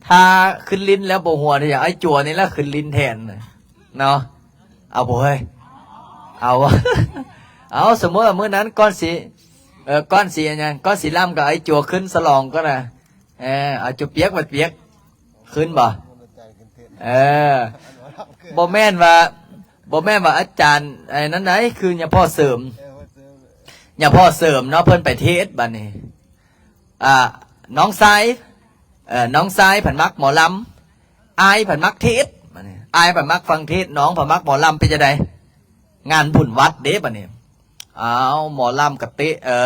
ຖ້າຂຶ້ນລິ້ນແລ້ວບໍ່ຫົວນີ້ ອາໄອ້ຈົວນີ້ລະຂຶ້ນລິ້ນແທນເນາະ. ເອົາບໍ່ເຮີ້ຍ ເອົາ ເອົາ ສົມມຸດວ່າມື້ນັ້ນກ່ອນຊິ ເອີ ກ່ອນຊິອັນຫຍັງ ກ່ອນຊິລຳກໍໄອ້ຈົວຂຶ້ນສະຫຼອງກ່ອນນະ. ເອີ ເອົາ ຈົວປຽກ ບັດປຽກ ຂຶ້ນບໍ່? ເອີ ບໍ່ແມ່ນວ່າ ບໍ່ແມ່ນວ່າອາຈານໄອ້ນັ້ນໃດ ຄືຍາພໍ່ເສີມ ຍາພໍ່ເສີມເນາະ ເພິ່ນໄປເທດບັດນີ້ ອ່າ ນ້ອງຊາຍ ເອີ ນ້ອງຊາຍພັດມັກໝໍລຳ ອ້າຍພັດມັກເທດບັດນີ້ ອ້າຍພັດມັກຟັງເທດ ນ້ອງພັດມັກໝໍລຳ. ເປັນຈັ່ງໃດ? ງານບຸນວັດເດ້ບັດນີ້ ອ້າວ ໝໍລຳກໍເຕະ ເອີ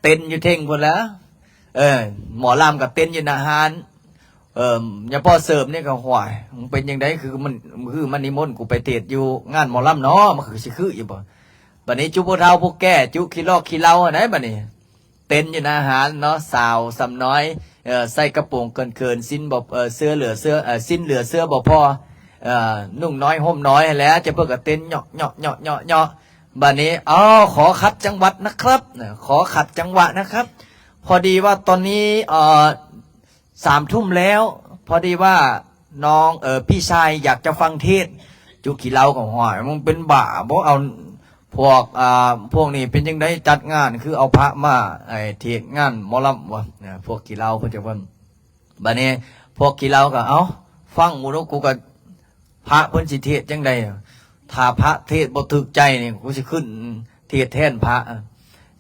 ເຕັ້ນຢູ່ເທິງພຸ້ນແຫຼະ ເອີ ໝໍລຳກໍເຕັ້ນຢູ່ໜ້າຮ້ານ. ເອີ ຍາພໍ່ເສີມນີ້ກໍ ຫ້ວຍ ມັນເປັນຈັ່ງໃດ ຄືມັນ ຄືມັນນິມົນກູໄປເທດຢູ່ງານໝໍລຳເນາະ ມັນຄືຊິຄືຢູ່ບໍ່? ບັດນີ້ຈຸຜູ້ເຖົ້າຜູ້ແກ່ ຈຸຂີ້ລອກຂີ້ເຫຼົ້າຫັ້ນໃດ ບັດນີ້ເຕັ້ນຢູ່ໜ້າຮ້ານເນາະ ສາວສ່ຳນ້ອຍ ເອີ ໃສ່ກະໂປງເຂີນໆ ສິ້ນບໍ່ ເອີ ເສື້ອເຫຼືອເສື້ອ ເອີ ສິ້ນເຫຼືອເສື້ອບໍ່ພໍ ເອີ ນຸ່ງນ້ອຍຫົ່ມນ້ອຍຫັ້ນແຫຼະ ຈະເພິ່ນກໍເຕັ້ນເຍາະໆໆໆ. ບັດນີ້ ເອົາ ຂໍຂັດຈັງຫວະນະຄັບ ນະ ຂໍຂັດຈັງຫວະນະຄັບ ພໍດີວ່າຕອນນີ້ ເອີ ສາມທຸ່ມແລ້ວ ພໍດີວ່ານ້ອງ ເອີ ພີ່ຊາຍຢາກຈະຟັງເທດ. ຈຸຂີ້ເຫຼົ້າກໍ ຫ້ວຍ ມຶງເປັນບ້າບໍ່? ເອົາ ພວກ ອ່າ ພວກນີ້ເປັນຈັ່ງໃດ ຈັດງານຄືເອົາພະມາ ໄອ້ ເທດງານໝໍລຳວະ? ນະ ພວກຂີ້ເຫຼົ້າເພິ່ນຈະເບິ່ງ. ບັດນີ້ພວກຂີ້ເຫຼົ້າກໍ ເອົ້າ ຟັງໝູ່ດູ ກູກໍ ພະເພິ່ນຊິເທດຈັ່ງໃດ? ຖ້າພະເທດບໍ່ຖືກໃຈນີ້ ກູຊິຂຶ້ນເທດແທນພະ.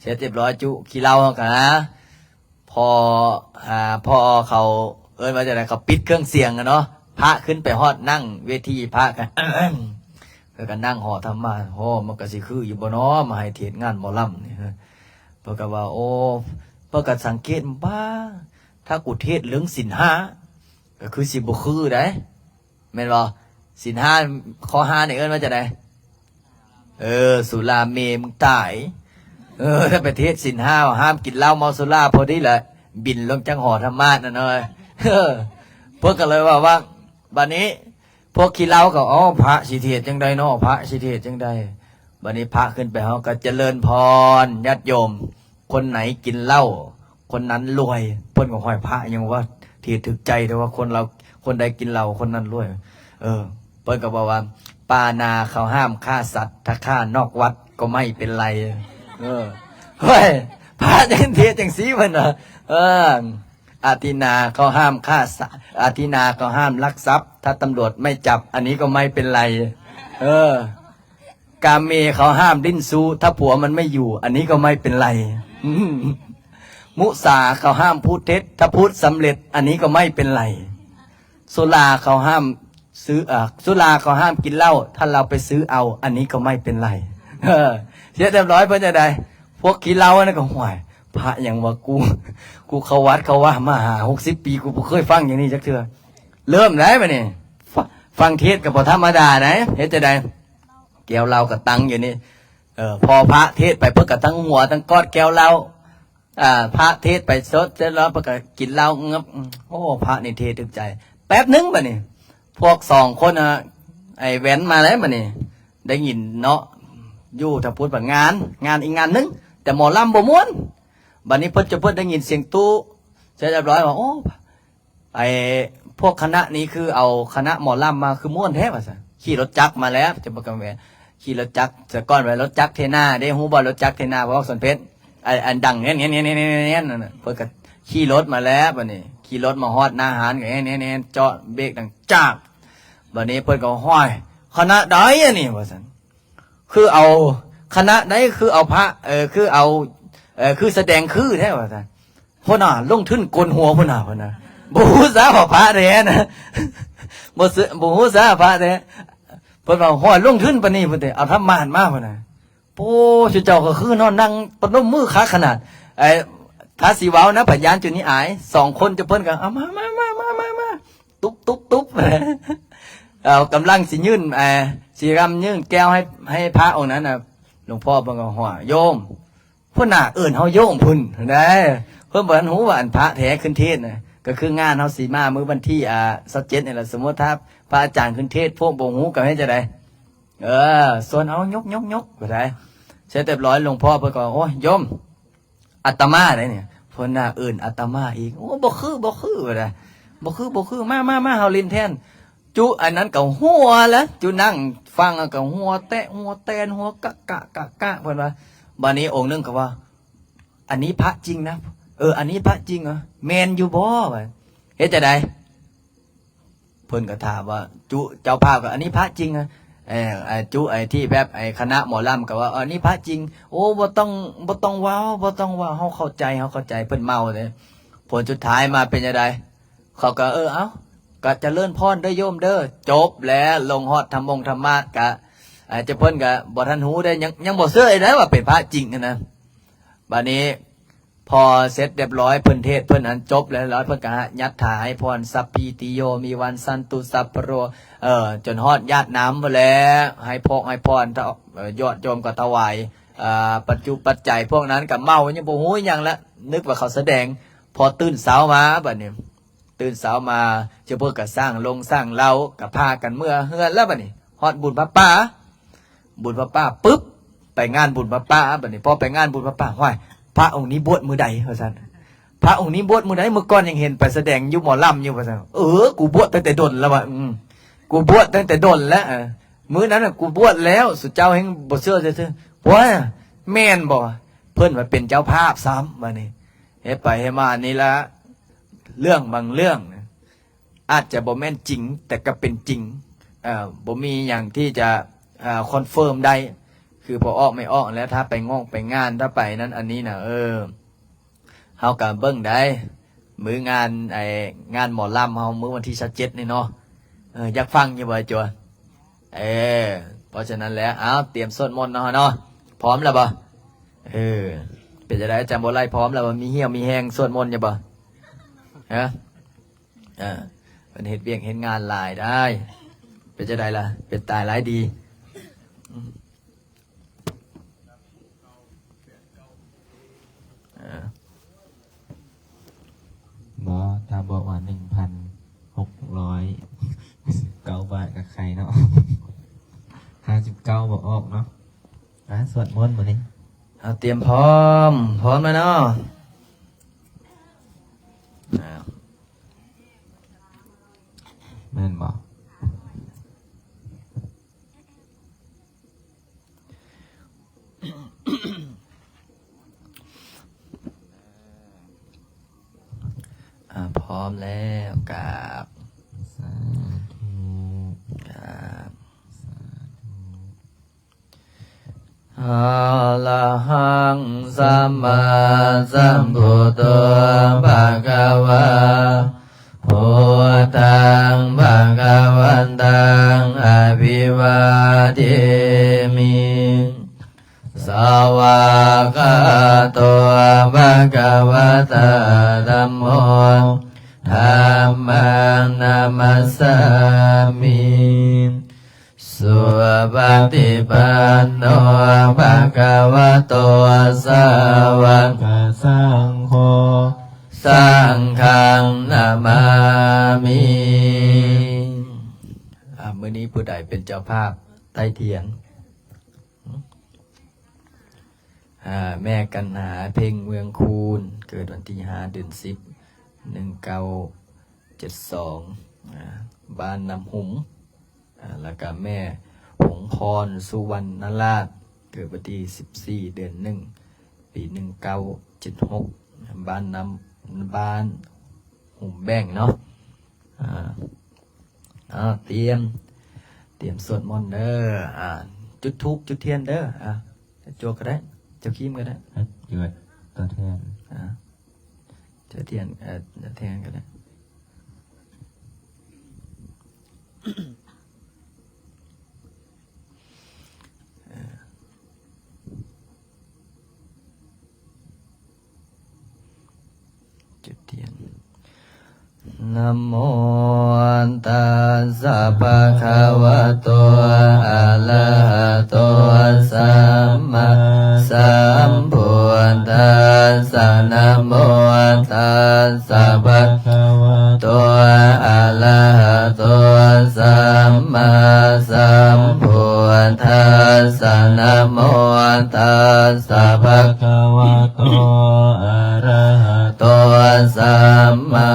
ເສັດຮຽບຮ້ອຍ ຈຸຂີ້ເຫຼົ້າເຮົາກໍນະ ພໍ ອ່າ ພໍເຂົາເອີ້ນວ່າຈັ່ງໃດ ເຂົາປິດເຄື່ອງສຽງອະເນາະ ພະຂຶ້ນໄປຮອດນັ່ງເວທີ ພະກໍ ເພິ່ນກໍນັ່ງຫໍທຳມາ ໂອ້ ມັນກໍຊິຄືຢູ່ບໍ່ເນາະ ມາໃຫ້ເທດງານໝໍລຳນີ້. ເພິ່ນກໍວ່າ ໂອ້ ເພິ່ນກໍສັງເກດວ່າ ຖ້າກູເທດເລື່ອງສິນຫ້າ ກໍຄືຊິບໍ່ຄືໃດ ແມ່ນບໍ່? ສິນຫ້າ ຂໍ້ຫ້ານີ້ເອີ້ນວ່າຈັ່ງໃດ? ເອີ ສຸລາເມມຶງຕາຍ. ເອີ ຖ້າໄປເທດສິນຫ້າ ຫ້າມກິນເຫຼົ້າເມົາສຸລາ ພໍດີລະບິນລົງຈາກຫໍທຳມາດນັ້ນເນາະ. ເອີ ເພິ່ນກໍເລີຍວ່າ ວ່າ ບັດນີ້ພວກຂີ້ເຫຼົ້າກໍ ເອົ້າ ພະຊິເທດຈັ່ງໃດເນາະ ພະຊິເທດຈັ່ງໃດ? ບັດນີ້ພະຂຶ້ນໄປ ເຮົາກໍຈະເລີນພອນ ຍາດໂຍມ ຄົນໃດກິນເຫຼົ້າ ຄົນນັ້ນລວຍ. ເພິ່ນກໍ ຫ້ວຍ ພະຫຍັງວະ ທີ່ຖືກໃຈແທ້ວ່າ ຄົນລາວ ຄົນໃດກິນເຫຼົ້າຄົນນັ້ນລວຍ. ເອີ ເພິ່ນກໍບອກວ່າ ປານາເຂົາຫ້າມຂ້າສັດ ຖ້າຂ້ານອກວັດກໍໄມ່ເປັນໄລ. ເອີ ໂອ້ຍ ພະຍັງເທດຈັ່ງຊີ້ເພິ່ນວ່າ. ເອີ ອາທິນາເຂົາຫ້າມຂ້າສັດ ອາທິນາເຂົາຫ້າມລັກຊັບ ຖ້າຕຳຫຼວດໄມ່ຈັບ ອັນນີ້ກໍໄມ່ເປັນໄລ. ເອີ ກາເມເຂົາຫ້າມຫຼິ້ນຊູ້ ຖ້າຜົວມັນໄມ່ຢູ່ ອັນນີ້ກໍໄມ່ເປັນໄລ. ມຸສາເຂົາຫ້າມພູດເທັດ ຖ້າພູດສຳເລັດ ອັນນີ້ກໍໄມ່ເປັນໄລ. ສຸລາເຂົາຫ້າມຊື້ ເອີ ສຸລາເຂົາຫ້າມກິນເຫຼົ້າ ຖ້າລາວໄປຊື້ເອົາ ອັນນີ້ກໍໄມ່ເປັນໄລ. ເອີ ເສັດຮຽບຮ້ອຍ ເພິ່ນຈັ່ງໃດ? ພວກຂີ້ເຫຼົ້ານັ້ນກໍ ຫ້ວຍ ພະຫຍັງວະ ກູ ກູເຂົ້າວັດເຂົ້າວາມາຫ້າຫົກສິບປີ ກູບໍ່ເຄີຍຟັງຢ່າງນີ້ຈັກເທື່ອ. ເລີ່ມໄດ້ບັດນີ້ ຟັງ ຟັງເທດກໍບໍ່ທຳມະດາໃດ. ເຮັດຈັ່ງໃດ? ແກ້ວເຫຼົ້າກໍຕັ້ງຢູ່ນີ້ ເອີ ພໍພະເທດໄປ ເພິ່ນກໍທັງຫົວທັງກອດແກ້ວເຫຼົ້າ. ອ່າ ພະເທດໄປສົດເສັດແລ້ວ ເພິ່ນກໍກິນເຫຼົ້າເງືອບ. ໂອ້ ພະນີ້ເທດຖືກໃຈ. ແປັບໜຶ່ງບັດນີ້ ພວກສອງຄົນ ອ່າ ໄອ້ແວ່ນມາແລ້ວບັດນີ້ ໄດ້ຍິນເນາະ ຢູ່ທາງພຸ້ນ ບາດງານ ງານອີກງານໜຶ່ງ ແຕ່ໝໍລຳບໍ່ມ່ວນ. ບັດນີ້ເພິ່ນ ເພິ່ນໄດ້ຍິນສຽງຕູ້ ເສັດຮຽບຮ້ອຍວ່າ ໂອ້ ໄອ້ພວກຄະນະນີ້ຄືເອົາຄະນະໝໍລຳມາ ຄືມ່ວນແທ້ວ່າຊັ້ນ. ຂີ່ລົດຈັກມາແລ້ວ ຈະບໍ່ກຳແວະ ຂີ່ລົດຈັກ ແຕ່ກ່ອນວ່າລົດຈັກເທນາເດ້ ຮູ້ບໍ່? ລົດຈັກເທນາ ເວົ້າສອນເພັດ ໄອ້ອັນດັງແໜ້ນໆໆໆນັ້ນນະ. ເພິ່ນກໍຂີ່ລົດມາແລ້ວ ບັດນີ້ຂີ່ລົດມາຮອດໜ້າຮ້ານກໍແໜ້ນໆໆ ເຈາະເບຣກດັງຈາກ. ບັດນີ້ເພິ່ນກໍ ຫ້ວຍ ຄະນະໃດອັນນີ້ ວ່າຊັ້ນ. ຄືເອົາຄະນະໃດ ຄືເອົາພະ ເອີ ຄືເອົາ ເອີ ຄືສະແດງຄືແທ້ວ່າຊັ້ນ. ພຸ້ນນະ ລົງທຶນໂກນຫົວພຸ້ນນະ ພຸ້ນນະ. ບໍ່ຮູ້ຊະວ່າພະແທ້ນະ ບໍ່ເຊື່ອ ບໍ່ຮູ້ຊະວ່າພະແທ້. ເພິ່ນວ່າ ໂອ້ຍ ລົງທຶນປານນີ້ພຸ້ນເດ ເອົາທຳມາດມາພຸ້ນນະ. ໂອ້ ຊຸເຈົ້າກໍຄືເນາະ ນັ່ງປະນົມມືຄັກຂະໜາດ. ໄອ້ ຖ້າຊິເວົ້ານະ ພະຍານຈຸນີ້ອາຍ ສອງຄົນ ເຈົ້າເພິ່ນກໍ ເອົາ ມາ ມາ ຕຸບ ຕຸບ ຕຸບ ເອົາ ກຳລັງຊິຍື່ນ ເອີ ຊິກຳຍື່ນແກ້ວໃຫ້ ໃຫ້ພະອົງນັ້ນນະ. ຫຼວງພໍ່ເພິ່ນກໍ ໂອ້ຍ ໂຍມ ພຸ້ນນະ ເອີ້ນເຮົາໂຍມພຸ້ນໄດ໋. ເພິ່ນບໍ່ທັນຮູ້ວ່າອັນພະແທ້ຂຶ້ນເທດນະ ກໍຄືງານເຮົາຊິມາມື້ວັນທີ ອ່າ ຊາວເຈັດນີ້ລະ. ສົມມຸດຖ້າພະອາຈານຂຶ້ນເທດ ພວກບໍ່ຮູ້ກໍເຮັດຈັ່ງໃດ? ເອີ ຊວນເອົາ ຍົກ ຍົກ ຍົກ ບໍ່ໄດ້. ເສັດຮຽບຮ້ອຍ ຫຼວງພໍ່ເພິ່ນກໍ ໂອ້ຍ ໂຍມ ອາດຕະມາໄດ໋ນີ້. ເພິ່ນນະເອີ້ນອາດຕະມາອີກ. ໂອ້ ບໍ່ຄື ບໍ່ຄື ບໍ່ໄດ້ ບໍ່ຄື ບໍ່ຄື ມາ ມາ ມາ ເຮົາຫຼິ້ນແທນ. ຈຸອັນນັ້ນກໍຫົວແລ້ວ ຈຸນັ່ງຟັງແລ້ວກໍຫົວແຕະ ຫົວແຕນ ຫົວກະກະກະກະ ເພິ່ນວ່າ. ບາດນີ້ອົງໜຶ່ງກໍວ່າ ອັນນີ້ພະຈິງນະ ເອີ ອັນນີ້ພະຈິງເຫາ ແມ່ນຢູ່ບໍ່? ວ່າ ເຮັດຈັ່ງໃດ? ເພິ່ນກໍຖາມວ່າ ຈຸ ເຈົ້າພາບກໍ ອັນນີ້ພະຈິງນະ. ເອີ ຈຸໄອ້ທີ່ແບບໄອ້ຄະນະໝໍລຳກໍວ່າ ເອີ ອັນນີ້ພະຈິງ. ໂອ້ ບໍ່ຕ້ອງ ບໍ່ຕ້ອງເວົ້າ ບໍ່ຕ້ອງເວົ້າ ເຮົາເຂົ້າໃຈ ເຮົາເຂົ້າໃຈ. ເພິ່ນເມົາເດ້. ຜົນສຸດທ້າຍມາເປັນຈັ່ງໃດ? ເຂົາກໍ ເອີ ເອົ້າ ກໍຈະເລີນພອນເດີໂຍມເດີ. ຈົບແລ້ວ ລົງຮອດທຳມົງທຳມາດກະ ເຈົ້າເພິ່ນກະບໍ່ທັນຮູ້ເດ້ ຍັງ ຍັງບໍ່ເຊື່ອອີກເດ້ວ່າເປັນພະຈິງຫັ້ນນະ. ບາດນີ້ພໍເສັດຮຽບຮ້ອຍ ເພິ່ນເທດ ເພິ່ນອັນຈົບແລ້ວ ແລ້ວເພິ່ນກະຍັດຖາໃຫ້ພອນ ສັບພີຕິໂຍ ວິວັດສັນຕຸ ສັບພະໂລ ເອີ ຈົນຮອດຢາດນ້ຳພຸ້ນແຫຼະ ໃຫ້ພອກໃຫ້ພອນ ເອີ ຍອດໂຍມກໍຖວາຍ ເອີ ປັດຈຸປັດໄຈ ພວກນັ້ນກໍເມົາ ຍັງບໍ່ຮູ້ຫຍັງລະ ນຶກວ່າເຂົາສະແດງ. ພໍຕື່ນເຊົ້າມາບາດນີ້ ຕື່ນເຊົ້າມາ ເຈົ້າເພິ່ນກໍສ້າງລົງສ້າງເຫຼົ້າ ກໍພາກັນເມືອເຮືອນແລ້ວ. ບາດນີ້ຮອດບຸນຜ້າປ່າ ບຸນຜ້າປ່າປຶບ ໄປງານບຸນຜ້າປ່າ. ບາດນີ້ພໍໄປງານບຸນຜ້າປ່າ ຫ້ວຍ ພະອົງນີ້ບວດມື້ໃດ ວ່າຊັ້ນ. ພະອົງນີ້ບວດມື້ໃດ? ມື້ກ່ອນຍັງເຫັນໄປສະແດງຢູ່ໝໍລຳຢູ່ ວ່າຊັ້ນ. ເອີ ກູບວດຕັ້ງແຕ່ດົນແລ້ວວ່າ ອືມ ກູບວດຕັ້ງແຕ່ດົນແລ້ວ ເອີ ມື້ນັ້ນນະ ກູບວດແລ້ວ ສຸເຈົ້າແຮ່ງບໍ່ເຊື່ອຊື່ໆ. ໂອ້ຍ ແມ່ນບໍ່? ເພິ່ນວ່າເປັນເຈົ້າພາບຊ້ຳ. ບາດນີ້ເຮັດໄປເຮັດມານີ້ລະ ເລື່ອງບາງເລື່ອງອາດຈະບໍ່ແມ່ນຈິງ ແຕ່ກໍເປັນຈິງ. ເອີ ບໍ່ມີຫຍັງທີ່ຈະ ເອີ ຄອນເຟີມໄດ້ ຄືພໍ່ອອກແມ່ອອກແລ້ວ ຖ້າໄປງອກໄປງານ ຖ້າໄປນັ້ນອັນນີ້ນະ ເອີ ເຮົາກໍເບິ່ງໄດ້. ມື້ງານ ໄອ້ ງານໝໍລຳເຮົາ ມື້ວັນທີຊາວເຈັດນີ້ເນາະ ເອີ ຢາກຟັງຢູ່ບໍ່ ໄອ້ຈົວ? ເອີ ເພາະສະນັ້ນແລ້ວ ເອົາ ຕຽມສວດມົນເນາະ ເຮົາເນາະ. ພ້ອມແລ້ວບໍ່? ເອີ ເປັນຈັ່ງໃດ ອາຈານບົວໄລ ພ້ອມແລ້ວບໍ່? ມີຮຽວມີແຮງສວດມົນຢູ່ບໍ່? ຮະ? ເອີ ເພິ່ນເຮັດວຽກເຮັດງານຫຼາຍໄດ໋. ເປັນຈັ່ງໃດລະ? ເປັນຕາຍຫຼາຍດີ? ເອີ ບໍ່ ຖ້າບອກວ່າໜຶ່ງພັນຫົກຮ້ອຍເກົ້າບາດກໍໄຄເນາະ ຫ້າສິບເກົ້າບໍ່ອອກເນາະ. ອ່າ ສວດມົນມື້ນີ້ ເອົາ ຕຽມພ້ອມ ພ້ອມແລ້ວເນາະ. ອ່າ ແມ່ນບໍ່? ອ່າ ພ້ອມແລ້ວ ກາບ ສາທຸ ກາບ ສາທຸ. ອະລະຫັງ ສຳມາສຳພຸດໂທ ພະຄະວາ ພຸດທັງ ພະຄະວັນຕັງ ອະພິວາເທມິ ສະວາກຂາໂຕ ພະຄະວະຕາ ທຳໂມ ທຳມັງ ນະມັດສາມິ ສຸປະຕິປັນໂນ ພະຄະວະໂຕ ສາວະກະສັງໂຄ ສັງຄັງ ນະມາມິ. ອ່າ ມື້ນີ້ຜູ້ໃດເປັນເຈົ້າພາບໃຕ້ທຽນ? ອ່າ ແມ່ກັນຫາ ເພັງ ເມືອງຄູນ ເກີດວັນທີຫ້າ ເດືອນສິບ ໜຶ່ງເກົ້າເຈັດສອງ ອ່າ ບ້ານນ້ຳຫຸມ ອ່າ ແລ້ວກະແມ່ ຫົງພອນ ສຸວັນນະລາດ ເກີດວັນທີສິບສີ່ ເດືອນໜຶ່ງ ປີໜຶ່ງເກົ້າເຈັດຫົກ ບ້ານນ້ຳ ບ້ານຫຸມແບງເນາະ. ອ່າ ເອົາ ຕຽມ ຕຽມສວດມົນເດີ. ອ່າ ຈຸດທູບຈຸດທຽນເດີ. ອ່າ ເຈົ້າໂຈກກໍໄດ້ ເຈົ້າຄີມກໍໄດ້ ເອີ ຈຸດຕົວແທນ ອ່າ ຈຸດທຽນ ເອີ ຈຸດທຽນກໍໄດ້. ຈຸດທຽນ. ນະໂມຕັດສະ ພະຄະວະໂຕ ອະລະຫະໂຕ ສຳມາສຳພຸດທັດສະ. ນະໂມຕັດສະ ພະຄະວະໂຕ ອະລະຫະໂຕ ສຳມາສຳພຸດທັດສະ. ນະໂມຕັດສະ ພະຄະວະໂຕ ອະລະຫະໂຕ ສຳມາ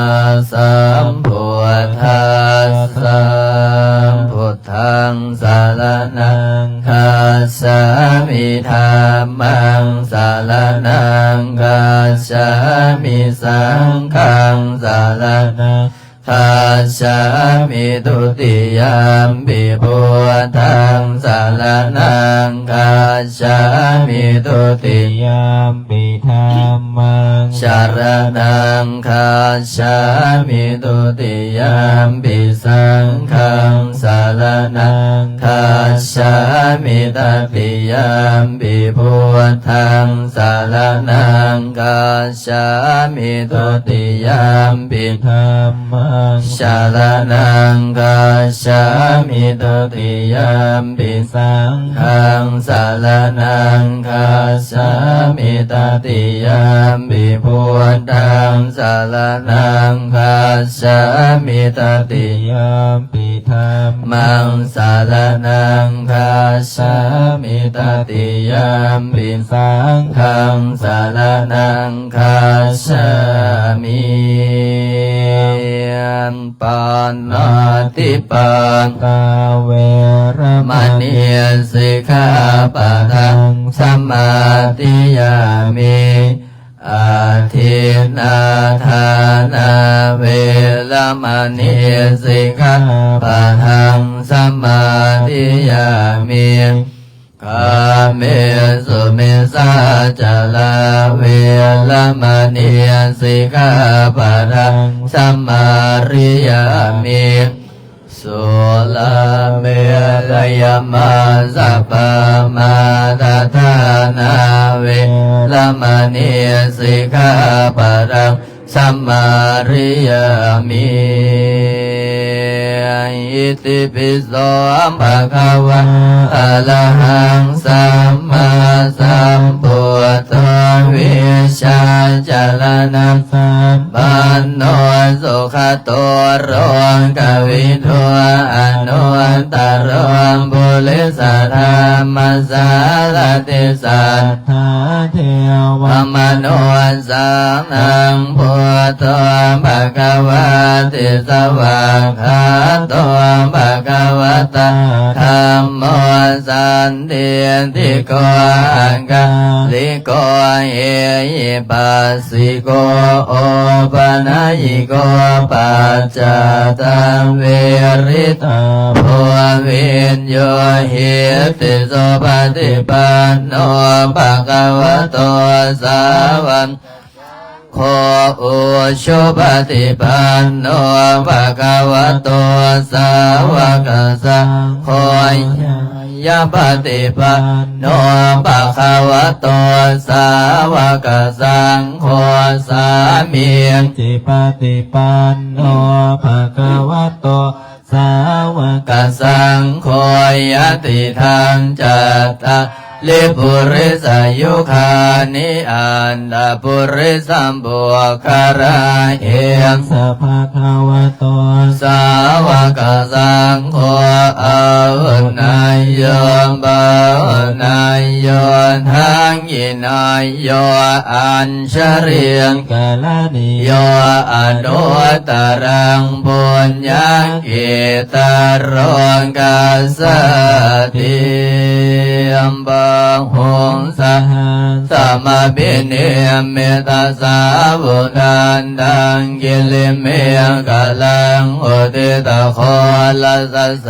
ສຳພຸດທັດສະ. ພຸດທັງສະລະນັງຄັດສາມິ ທຳມັງສະລະນັງຄັດສາມິ ສັງຄັງສະລະນັງ ຄັດສາມິ ທຸຕິຍຳປິ ພຸດທັງສະລະນັງຄັດສາມິ ທຸຕິຍຳປິ ທຳມັງສະລະນັງຄັດສາມິ ທຸຕິຍຳປິ ສັງຄັງສະລະນັງຄັດສາມິ ຕະຕິຍຳປິ ພຸດທັງສະລະນັງຄັດສາມິ ທຸຕິຍຳປິ ທຳມັງສະລະນັງຄັດສາມິ ທຸຕິຍຳປິ ສັງຄັງສະລະນັງຄັດສາມິ ຕະຕິຍຳປິ ພຸດທັງສະລະນັງຄັດສາມິ ຕະຕິຍຳປິ ທຳມັງສະລະນັງຄັດສາມິ ຕະຕິຍຳປິ ສັງຄັງສະລະນັງຄັດສາມິ. ປານາຕິປາຕາ ເວລະມະນີ ສິກຂາປະທັງ ສະມາທິຍາມິ. ອາທິນນາທານາ ເວລະມະນີ ສິກຂາປະທັງ ສະມາທິຍາມິ. ກາເມສຸມິດສາຈາລາ ເວລະມະນີ ສິກຂາປະທັງ ສະມາທິຍາມິ. ສຸລາເມລະຍະມະດຍາປະມາດຖານາ ເວລະມະນີ ສິກຂາປະທັງ ສະມາທິຍາມິ. ອິຕິປິໂສ ພະຄະວາ ອະລະຫັງ ສຳມາສຳພຸດໂທ ວິຊາຈາລະນະສຳປັນໂນ ສຸຂະໂຕ ໂລກະວິທູ ອະນຸດຕະໂຣ ປຸລິສະທຳມະສາລະຖິ ສັດ ທາເທວະມະນຸດສານັງ ພຸດໂທ ພະຄະວາຕິ ສະຫວາກຂາໂຕ ພະຄະວະຕາ ທຳໂມ ສັນທິດຖິໂກ ອາກາລິໂກ ເອຫິປັດສິໂກ ໂອປະນະຍິໂກ ປັດຈັດຕັງ ວະລິຕາໂພ ວິນໂຍຫິຕິ ສຸປະຕິປັນໂນ ພະຄະວະໂຕ ສາວະ ໂຄ ອຸຊຸປະຕິປັນໂນ ພະຄະວະໂຕ ສາວະກະສັງໂຄ ຍາຍາປະຕິປັນໂນ ພະຄະວະໂຕ ສາວະກະສັງໂຄ ສາມີຈິປະຕິປັນໂນ ພະຄະວະໂຕ ສາວະກະສັງໂຄ ຍະຕິທັງ ຈັດຕາລິ ປຸລິສະຍຸຄານິ ອັດຕະປຸລິສະບຸກຄະລາ ເອສະ ພະຄະວະໂຕ ສາວະກະສັງໂຄ ອາຫຸເນຍໂຍ ປາຫຸເນຍໂຍ ທັກຂິເນຍໂຍ ອັນ ຊະລິງກະລະນີໂຍ ອະນຸດຕະລັງ ປຸນຍັງກິດຕາໂລກັດສະຕິ ປະ າຫຸງ ສະຫັດສະມະພິນິມມິຕະສາວຸທັນຕັງ ກິລິເມຂະລັງ ອຸທິຕະໂຄລະສະເສ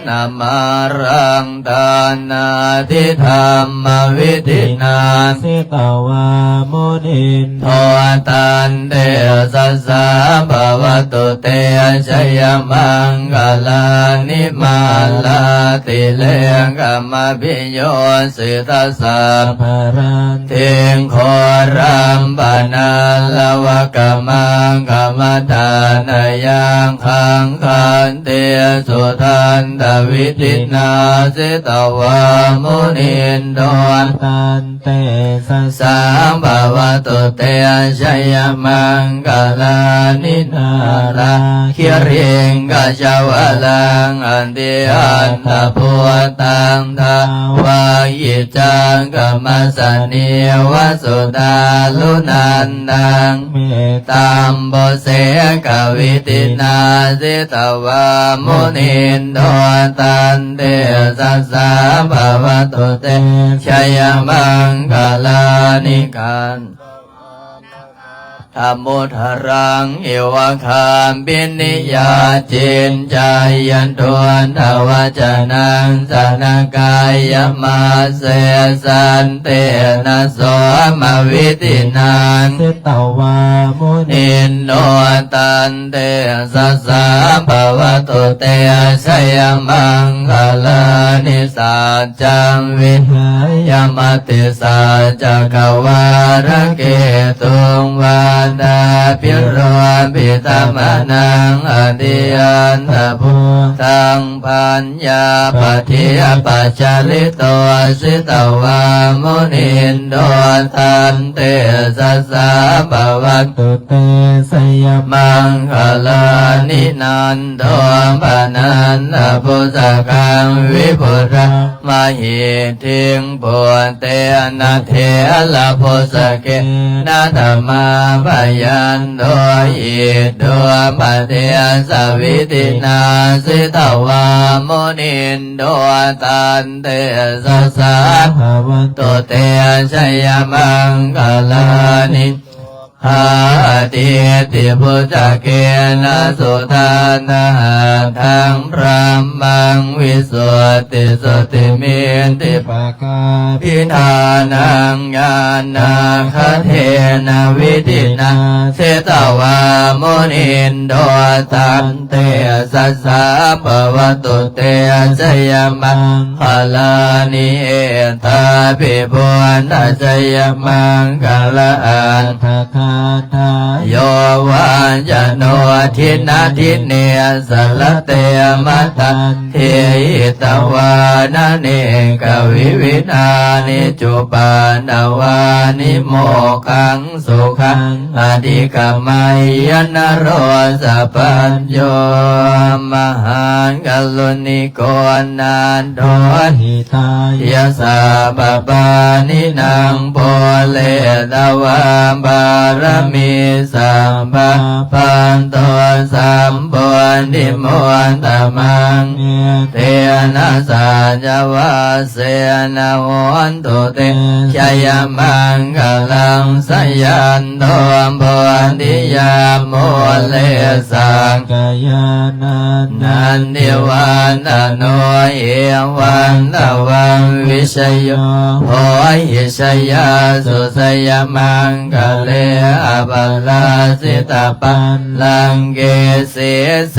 ນະມາລັງ ທານາທິທຳມະວິທິນາ ສິຕະວາມຸນິນໂທ ຕັນເຕຊະສາພະວະຕຸເຕ ຊະຍະມັງຄະລານິ ມາລາຕິເລກະມະພິໂຍສິຕະສັບພະລັດ ທິງໂຄລັມປະນາລະວະກະມັງຄະມະທານະຍັງ ຄັງຄັນຕິສຸທັນຕະວິທິນາ ສິຕະວາມຸນິນໂທ ຕັນເຕຊະສາພະວະຕຸເຕ ຊະຍະມັງຄະລານິ ນາລາຄິລິງກະຊະວະລັງ ອະຕິອັນທະພູຕັງ ທາວາກິດຈັງກະມະສະນີ ວະສຸທາລຸນັນຕັງ ເມຕຕຳໂພເສກະວິທິນາ ສິຕະວາມຸນິນໂທ ຕັນເຕຊະສາພະວະຕຸເຕ ຊະຍະມັງຄະລານິ ຄັນ ທະມຸດທະລັງ ເອວະຄາພິນິຍາຈິນຈາຍະດຸນທະວັດຈະນັງ ຊະນະກາຍະມະເສ ສັນເຕນະໂສມະວິທິນາ ສິຕະວາມຸນິນໂທ ຕັນເຕຊະສາພະວະຕຸເຕ ຊະຍະມັງຄະລານິ ສັດ ຈັງວິຫາຍະມະຕິສັດຈັກກະວາລະເກຕຸງ ວາທາພິໂລພິຕະມະນັງ ອະຕິອັນທະພູຕັງ ປັນຍາປະທິປັດຈະລິໂຕ ສິຕະວາມຸນິນໂທ ຕັນເຕຊະສາພະວະຕຸເຕ ຊະຍະມັງຄະລານິ ນັນໂທປະນັນທະພຸດສະກັງ ວິພຸດທະມະຫິດຖິງ ປຸດເຕນະເຖລະບຸດສະເກນະ ທະມາພະຍັນໂທ ອິດດູປະເດສະວິທິນາ ສິຕະວາມຸນິນໂທ ຕັນເຕຊະສາພະວັດຖຸເຕ ຊະຍະມັງຄະລານິ ອາທິດທິພຸດສະເກນະ ສຸທັດທະຫັດຖັງ ບຣະມະງ ວິສຸດທິສຸດທິມິດທິປະກາພິທານັງ ຍານາຄະເທນະ ວິທິນາ ສິຕະວາມຸນິນໂທ ຕັນເຕຊະສາພະວັດຕຸເຕ ຊະຍະມັງຄະລານິ ເອຕາພິປຸນນະ ຊະຍະມັງຄະລາອັດຖະກະ ທາ ໂຍ ວັດຈະໂນ ທິນະທິເນ ສະລະເຕ ມະທັນຕິ ຫິຕະວານະເນກະວິວິທານິ ຈຸປານະວານິ ໂມກຄັງ ສຸຂັງ ອະທິກະໄມຍະ ນະໂຣ ສະປັນໂຍ ມະຫາກະລຸນນິໂກ ນາ ໂທ ຫິຕາຍະ ສັບພະປານິນັງ ປູເຣຕະວາ ບາລະມີ ສັບພະ ປັນໂຕ ສຳໂພທິມຸດຕະມັງ ເອເຕນະ ສັດຈະວາເສນະ ໂຫນຕຸເຕ ຊະຍະມັງຄະລັງ ສະຍັນໂທ ໂພທິຍາ ມູເລ ສັກກະຍານະ ນັນທິວັດຕະໂນ ເອວັງຕະວັງ ວິຊະໂຍ ໂຫຫິຊະຍາສຸ ຊະຍະມັງຄະເລ ອະປະລາຊິຕະປັນລັງເກ ສີເສ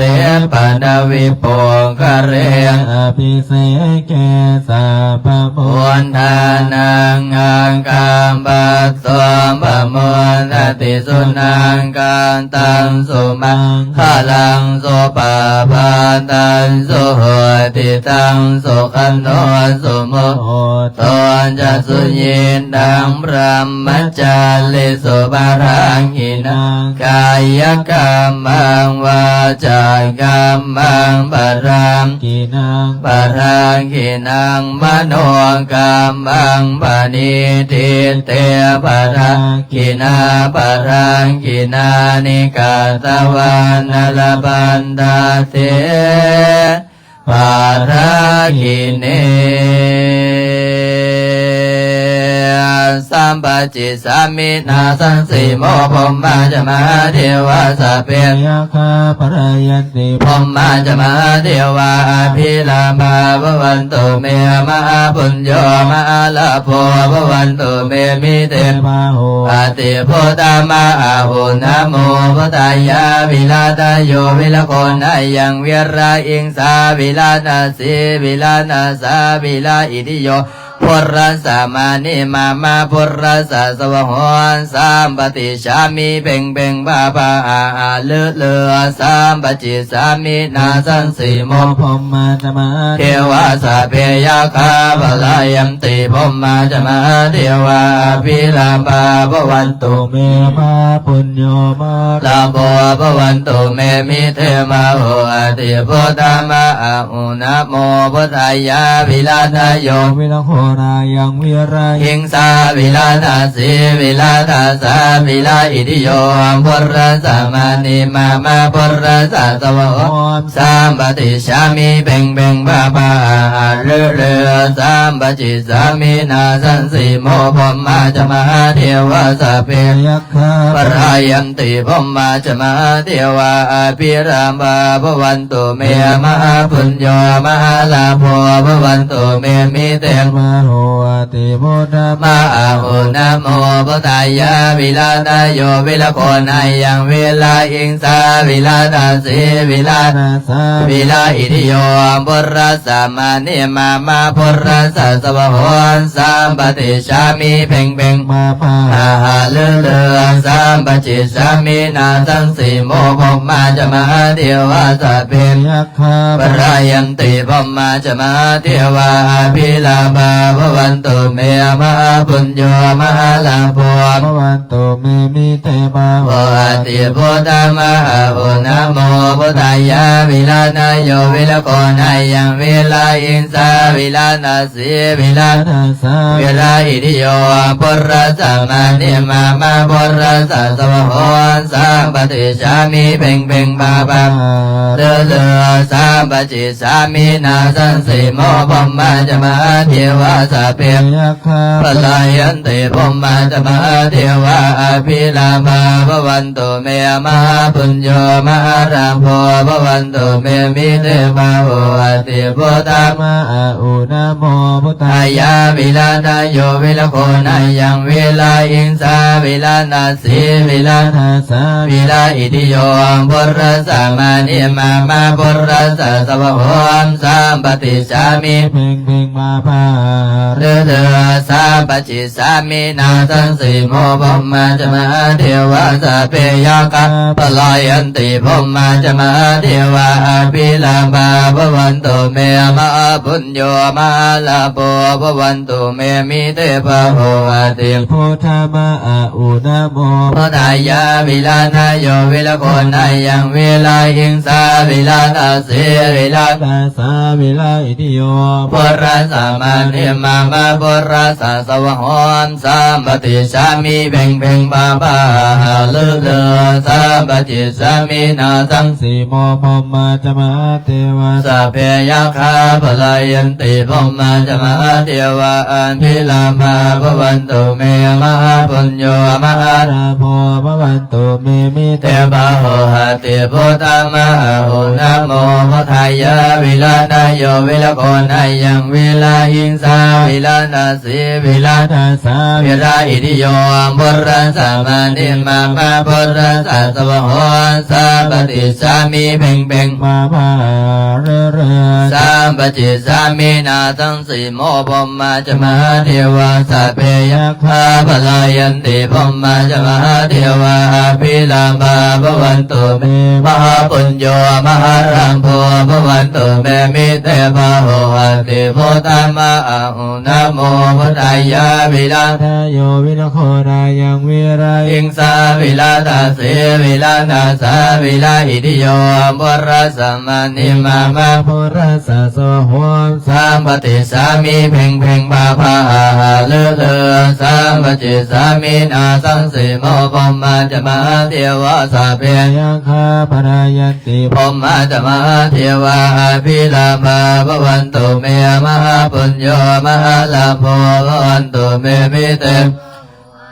ປະນະວິປຸກຄະເລ ອະພິເສເກ ສັບພະພຸດທານັງ ອາກາປັດ ໂຕ ປະມຸດຕະຕິ ສຸນັກຂະຕັງ ສຸມັງຄະລັງ ສຸປະພາຕັງ ສຸໂຫຕິຕັງ ສຸຂະໂນ ສຸມຸດໂຕ ຈະສຸຍິດທັງ ບຣະມະຈາລິສຸ ພະລັກຂິນັງ ກາຍະກຳມັງ ວາຈາກຳມັງ ພະລັກຂິນັງ ພະລັກຂິນັງ ມະໂນກຳມັງ ປະນິທິດເຕ ພະລັກຂິນາ ພະລັກຂິນານິ ກະຕະວານາລະພັນຕາເຕ ພະລັກຂິເນ sampajjessāmi. Nāsaṃsimo brahmā ca mahādevā sabbe yakkhā palāyanti, brahmā ca mahādevā abhilābhā bhavantu me, mahāpuñño mahālābho bhavantu me, mite bāhuṃ ati uttama. Āhu namo buddhāya. Virātayo viragonāyaṃ virāhiṃsā virānāsī virānāsā virāhiṭṭhiyo purasmāni mama purasasāvaho sampaṭicchāmi. Peṅ peṅ pā pā a a lū lū sampajjessāmi. Nāsaṃsimo brahmā ca mahādevā sabbe yakkhā palāyanti, brahmā ca mahādevā abhilābhā bhavantu me, mahāpuñño mahālābho bhavantu me, mite bāhuṃ ati uttama. Āhu namo buddhāya. Virātayo viragonāyaṃ virāhiṃsā virānāsī virānāsā virāhiṭṭhiyo purasmāni mama purasasāvaho sampaṭicchāmi. Peṅ peṅ pā pā a a lū lū sampajjessāmi. Nāsaṃsimo brahmā ca mahādevā sabbe yakkhā palāyanti, brahmā ca mahādevā abhilābhā bhavantu me, mahāpuñño mahālābho bhavantu me, mite bāhuṃ ati uttama. Āhu namo buddhāya. Virātayo viragonāyaṃ virāhiṃsā virānāsī virānāsā virāhiṭṭhiyo purasmāni mama purasasāvaho sampaṭicchāmi. Peṅ peṅ pā pā a a lū lū sampajjessāmi. Nāsaṃsimo brahmā ca mahādevā sabbe yakkhā palāyanti, brahmā ca mahādevā abhilābhā bhavantu me, mahāpuñño mahālābho bhavantu me, mite bāhuṃ ati uttama. Āhu namo buddhāya. Virātayo viragonāyaṃ virāhiṃsā virānāsī virānāsā virāhiṭṭhiyo purasmāni mama purasasāvaho sampaṭicchāmi. Peṅ peṅ pā pā a a lū lū sampajjessāmi. Nāsaṃsimo brahmā ca mahādevā sabbe yakkhā palāyanti, brahmā ca mahādevā abhilābhā bhavantu me, mahāpuñño mahālābho bhavantu me, mite bāhuṃ ati uttama. Āhu namo buddhāya. Virātayo viragonāyaṃ virāhiṃsā virānāsī virānāsā virāhiṭṭhiyo purasmāni mama purasasāvaho sampaṭicchāmi. Peṅ peṅ pā pā a a lū lū sampajje sāmi. Nāsaṃsimo brahmā ca mahādevā sabbe yakkhā palāyanti, brahmā ca mahādevā abhilābhā bhavantu me, mahāpuñño mahālābho bhavantu me, mite bāhuṃ ati uttama. Āhu namo buddhāya. Virātayo viragonāyaṃ virāhiṃsā virānāsī virānā sā virāhiṭṭhiyo purasmāni mama purasasāvaho sampaṭicchāmi. Peṅ peṅ pā pā a a lū lū sampaṭicchāmi. Nāsaṃsimo brahmā ca mahādevā sabbe yakkhā palāyanti, brahmā ca mahādevā abhilābhā bhavantu me, mahāpuñño mahālābho bhavantu me, mite bāhuṃ ati uttama. Āhu namo buddhāya. Virātayo viragonāyaṃ virāhiṃsā virānāsī virānā sā virāhiṭṭhiyo purasmāni mama purasasāvaho sampaṭicchāmi. Peṅ peṅ pā pā a a lū lū sampaṭicchāmi. Nāsaṃ simo brahmā ca mahādevā sabbe yakkhā palāyanti, brahmā ca mahādevā abhilābhā bhavantu me, mahāpuñño mahālābho bhavantu me, mite bāhuṃ ati uttama. Āhu namo buddhāya. Virātayo viragonāyaṃ virāhiṃsā virānāsī virānā sā virāhiṭṭhiyo purasmāni mama purasasāvaho sampaṭicchāmi. Peṅ peṅ pā pā a a lū lū sampaṭicchāmi. Nāsaṃsimo brahmā ca mahādevā sabbe Yakkhā parāyanti, brahmā ca mahādevā abhilābhā bhavantu me, mahāpuñño mahālābho bhavantu me, mite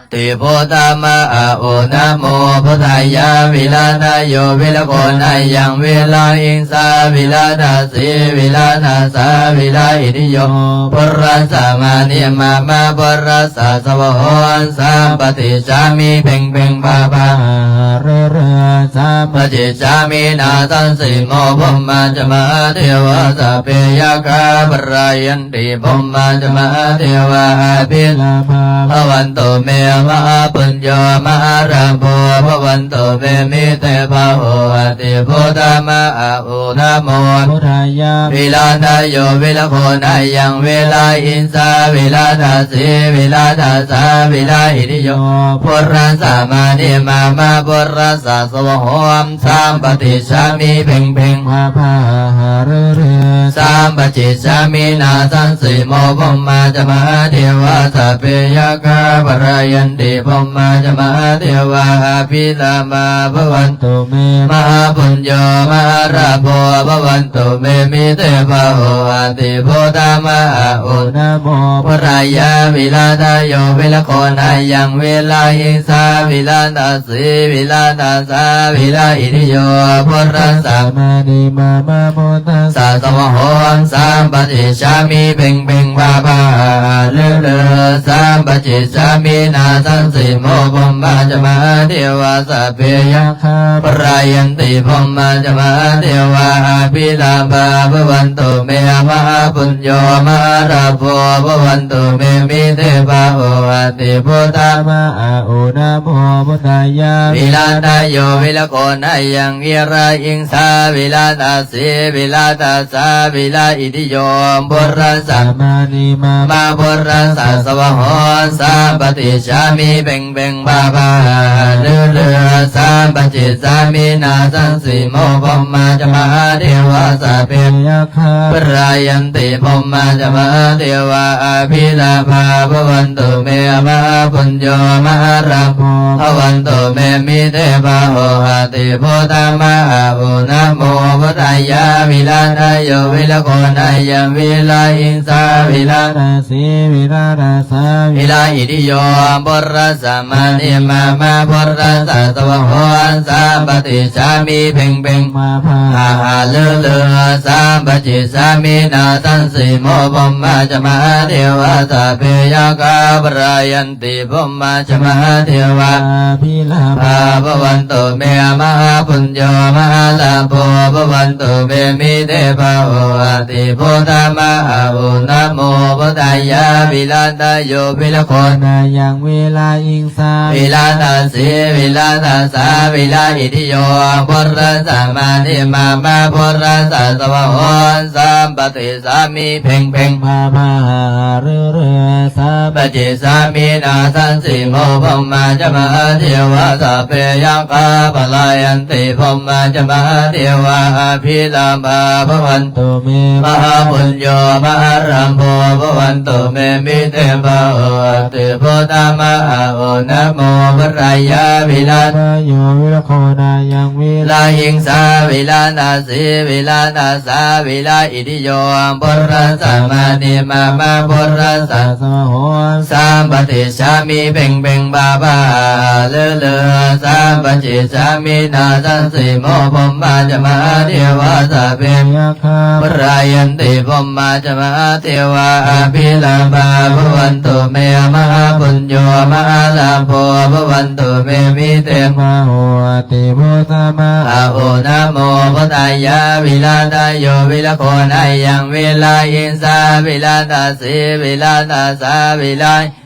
ti. Buddha ma a u, namo buddhāya. Virādayo virāgonāyaṃ virāhiṃsā virādāsī virānāsā virāitthiyo, purassā māni mama purassā svāhom, sampaṭicchāmi peṅ peṅ pā pā ha rū rū, sampaṭicchāmi nāsaṃsimo. Brahmā ca mahādevā sabbe yakkhā parāyan ti, brahmā ca mahādevā abhilābhā bhavantu me, mahāpuñño mahālābho bhavantu me, mite bāhuṃ ati. Buddha ma a u, namo buddhāya. Virādayo virāgonāyaṃ virāhiṃsā virādāsī virānāsā virāitthiyo, purassā māni mama purassā svāhom, sampaṭicchāmi peṅ peṅ pā pā ha rū rū, sampaṭicchāmi nāsaṃsimo. Brahmā ca mahādevā sabbe yakkhā parāyanti, brahmā ca mahādevā abhilābhā bhavantu me, mahāpuñño mahālābho bhavantu me, mite bāhuṃ ati. Buddha ma a u, namo buddhāya. Virādayo virāgonāyaṃ virāhiṃsā virādā sī virānāsā virāitthiyo, purassā māni mama purassā svāhom, sampaṭicchāmi peṅ peṅ pā pā ha rū rū, sampaṭicchāmi nāsaṃsimo. Brahmā ca mahādevā sabbe yakkhā parāyanti, brahmā ca mahādevā abhilābhā bhavantu me, mahāpuñño mahālābho bhavantu me, mite bāhuṃ ati. Buddha ma a u, namo buddhāya. Virādayo virāgonāyaṃ virāhiṃsā virādā sī virānāsā virāitthiyo, purassā māni mama purassā svāhom, sampaṭicchāmi peṅ peṅ pā pā ha rū rū, sampaṭicchāmi nāsaṃsimo. Brahmā ca mahādevā sabbe yakkhā parāyanti, brahmā ca mahādevā abhilābhā bhavantu me, mahāpuñño mahālābho bhavantu me, mite bāhuṃ ati. Buddha ma a u, namo buddhāya. Virādayo virāgonāyaṃ virāhiṃsā virādā sī virānāsā virāitthiyo, purassā māni mama purassā svāhom, sampaṭicchāmi peṅ peṅ pā pā ha rū rū, sampaṭicchāmi nāsaṃsimo. Brahmā ca mahādevā sabbe yakkhā parāyan ti, brahmā ca mahādevā abhilābhā bhavantu me, mahāpuñño mahālābho bhavantu me, mite bāhuṃ ati. Buddha ma a u, namo buddhāya. Virādayo virāgonāyaṃ virāhiṃsā virādā sī virānāsā virāitthiyo, purassā māni mama purassā svāhom, sampaṭi ccāmi peṅ peṅ pā pā ha rū rū, sampaṭicchāmi nāsaṃsimo. Brahmā ca mahādevā sabbe yakkhā palāyanti, brahmā ca mahādevā abhilābhā bhavantu me, mahāpuñño mahālābho bhavantu me, mite bāhuṃ ati. Buddha ma a u, namo buddhāya. Virādayo virāgonāyaṃ virāhiṃsā virādā sī virānāsā virāitthiyo, purassā māni mama purassā svāhom, sampaṭicchāmi peṅ peṅ pā pā ha rū rū, sampaṭicchāmi nāsaṃsimo. Brahmā ca mahādevā sabbe yakkhā palāyanti, brahmā ca mahādevā abhilābhā bhavantu me, mahāpuñño mahālābho bhavantu me, mite bāhuṃ ati. Buddha ma a u, namo buddhāya. Virādayo virāgonāyaṃ virāhiṃsā virādā sī virānāsā virāitthiyo,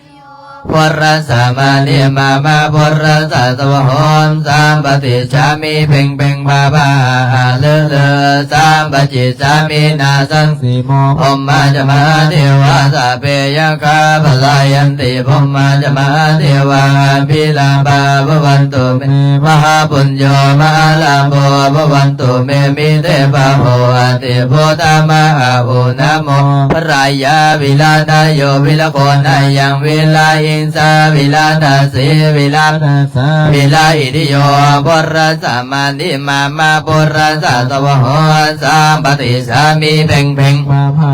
purassā māni mama purassā svāhom, sampaṭicchāmi peṅ peṅ pā pā ha rū rū, sampaṭicchāmi nāsaṃsimo. Brahmā ca mahādevā sabbe yakkhā palāyanti, brahmā ca mahādevā abhilābhā bhavantu me, mahāpuñño mahālābho bhavantu me, mite bāhuṃ ati. Buddha ma a u, namo buddhāya. Virādayo virāgonāyaṃ virāhi ສາວິລະຕະເສວິລະຕະສາວິລະອິຕິໂຍ ປຸດທະສະມານິມາມະ ພຸດທະສະສະວະໂຫ ສາມປະຕິສາມິ ເພັງເພັງ ພາພາ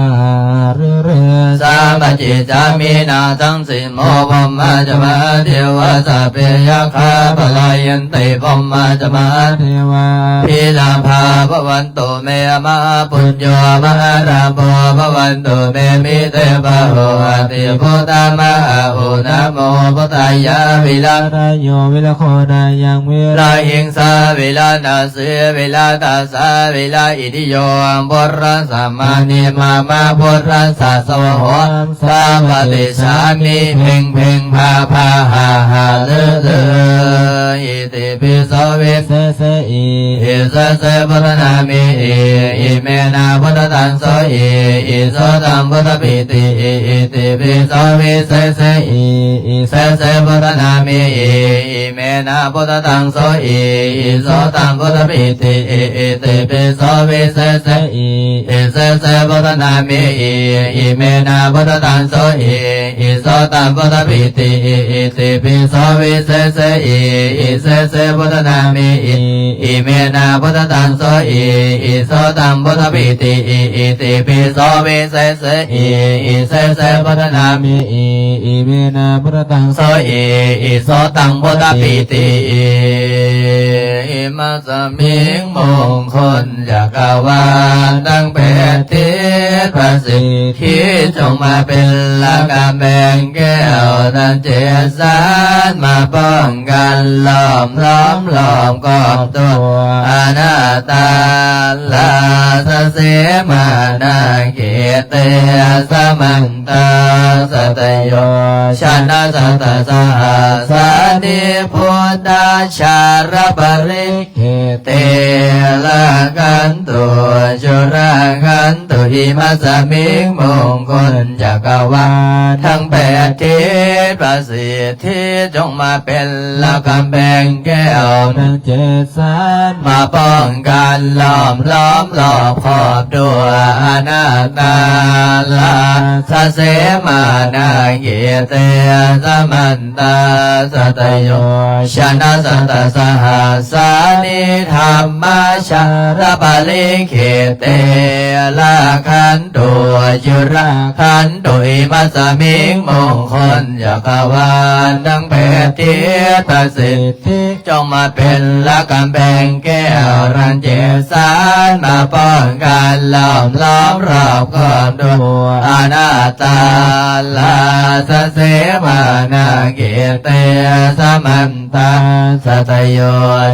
ສາມປະຕິສາມິ ນາສັງ ໂມ ພົມມາຈະມະເທວາ ສັບເພ ຍັກຂາ ປະລາຍັນຕິ ພົມມາຈະມະເທວາ ພິລາພາ ພະວັນຕຸ ເມ ມະຫາປຸນໂຍ ມະຫາລາໂພ ພະວັນຕຸ ເມ ມິເຕ ພະໂຫ ອະຕິ ພຸດທະ ມະຫາໂອ ນະໂມ ພຸດທາຍາ ວິລະຕະໂຍ ວິລະໂຄ ນາຍັງ ວິລະຫິງສາ ວິລະຕະເສ ວິລະຕະສາ ວິລະອິຕິໂຍ ພຸດທະສະມານິມາມະ ພຸດທະສະສະວະໂຫ ສາມປະຕິສາມິ ເພັງເພັງ ພາພາ ຫາຫາ ເລີເລີ ອິຕິປິໂສ ວິເສເສ ອິ ເສເສ ພຸດທະນາມິ ອິ ອິເມນະ ພຸດທະຕັງ ໂສ ອິ ອິໂສຕັງ ພຸດທະປິຕິ ອິ ອິຕິປິໂສ ວິເສເສ ອິ ອິເສເສ ພຸດທະນາມິ ອິ ອິເມນະ ພຸດທະຕັງ ໂສ ອິ ອິໂສຕັງ ພຸດທະປິຕິ ອິ ອິຕິປິໂສ ວິເສເສ ອິ ອິເສເສ ພຸດທະນາມິ ອິ ອິເມນະ ພຸດທະຕັງ ໂສ ອິ ອິໂສຕັງ ພຸດທະປິຕິ ອິ ອິຕິປິໂສ ວິເສເສ ອິ ອິເສເສ ພຸດທະນາມິ ອິ ອິເມນະ ພຸດທະຕັງ ໂສ ອິ ອິໂສຕັງ ພຸດທະປິຕິ ອິ ອິຕິປິໂສ ວິເສເສ ອິ ອິເສເສ ພຸດທະນາມິ ອິ ອິເມນະ ພຸດທະຕັງ ໂສ ອິ ອິໂສຕັງ ພຸດທະປິຕິ ອິມະສະມິງ ມົງຄົນຈັກກະວານ ທັງແປດທິດ ພະສິດ ທີ່ຈົ່ງມາເປັນລະກຳແພງແກ້ວທັງເຈັດສານ ມາປ້ອງກັນລ້ອມລ້ອມລອບກອບຕົວ ອະນາດຕາລາຊະເສມານາເຂເຕ ສະມັນຕາສັດຕະໂຍຊະນະສັດຕະສະຫັດສານິ ພຸດທາຊາລະປະລິ ເຂເຕ ລະຂັນຕຸ ຈຸລະຂັນຕຸ ອິມະສະມິງ ມົງຄົນຈັກກະວານ ທັງແປດທິດ ພະສິດທິ ຈົ່ງມາເປັນລະກຳແພງແກ້ວ ທັງເຈັດສານ ມາປ້ອງກັນລ້ອມລ້ອມລອບຂອບຕົວ ອະນາດຕາລາຊະເສມານາເຂເຕ ສະມັນ ຕາສັດຕະໂຍຊະນະສັດຕະສະຫັດສານິ ທຳມາຊາລະປະລິເຂເຕ ລະຂັນຕຸ ຈຸລະຂັນຕຸ ອິມະສະມິງ ມົງຄົນຈັກກະວານ ທັງແປດທິດ ພະສິດທິ ຈົ່ງມາເປັນລະກຳແພງແກ້ວ ທັງເຈັດສານ ມາປ້ອງກັນລ້ອມລອບຂອບຕົວ ອະນາດຕາລາຊະເສມານາເຂເຕ ສະມັນຕາສັດຕະໂຍ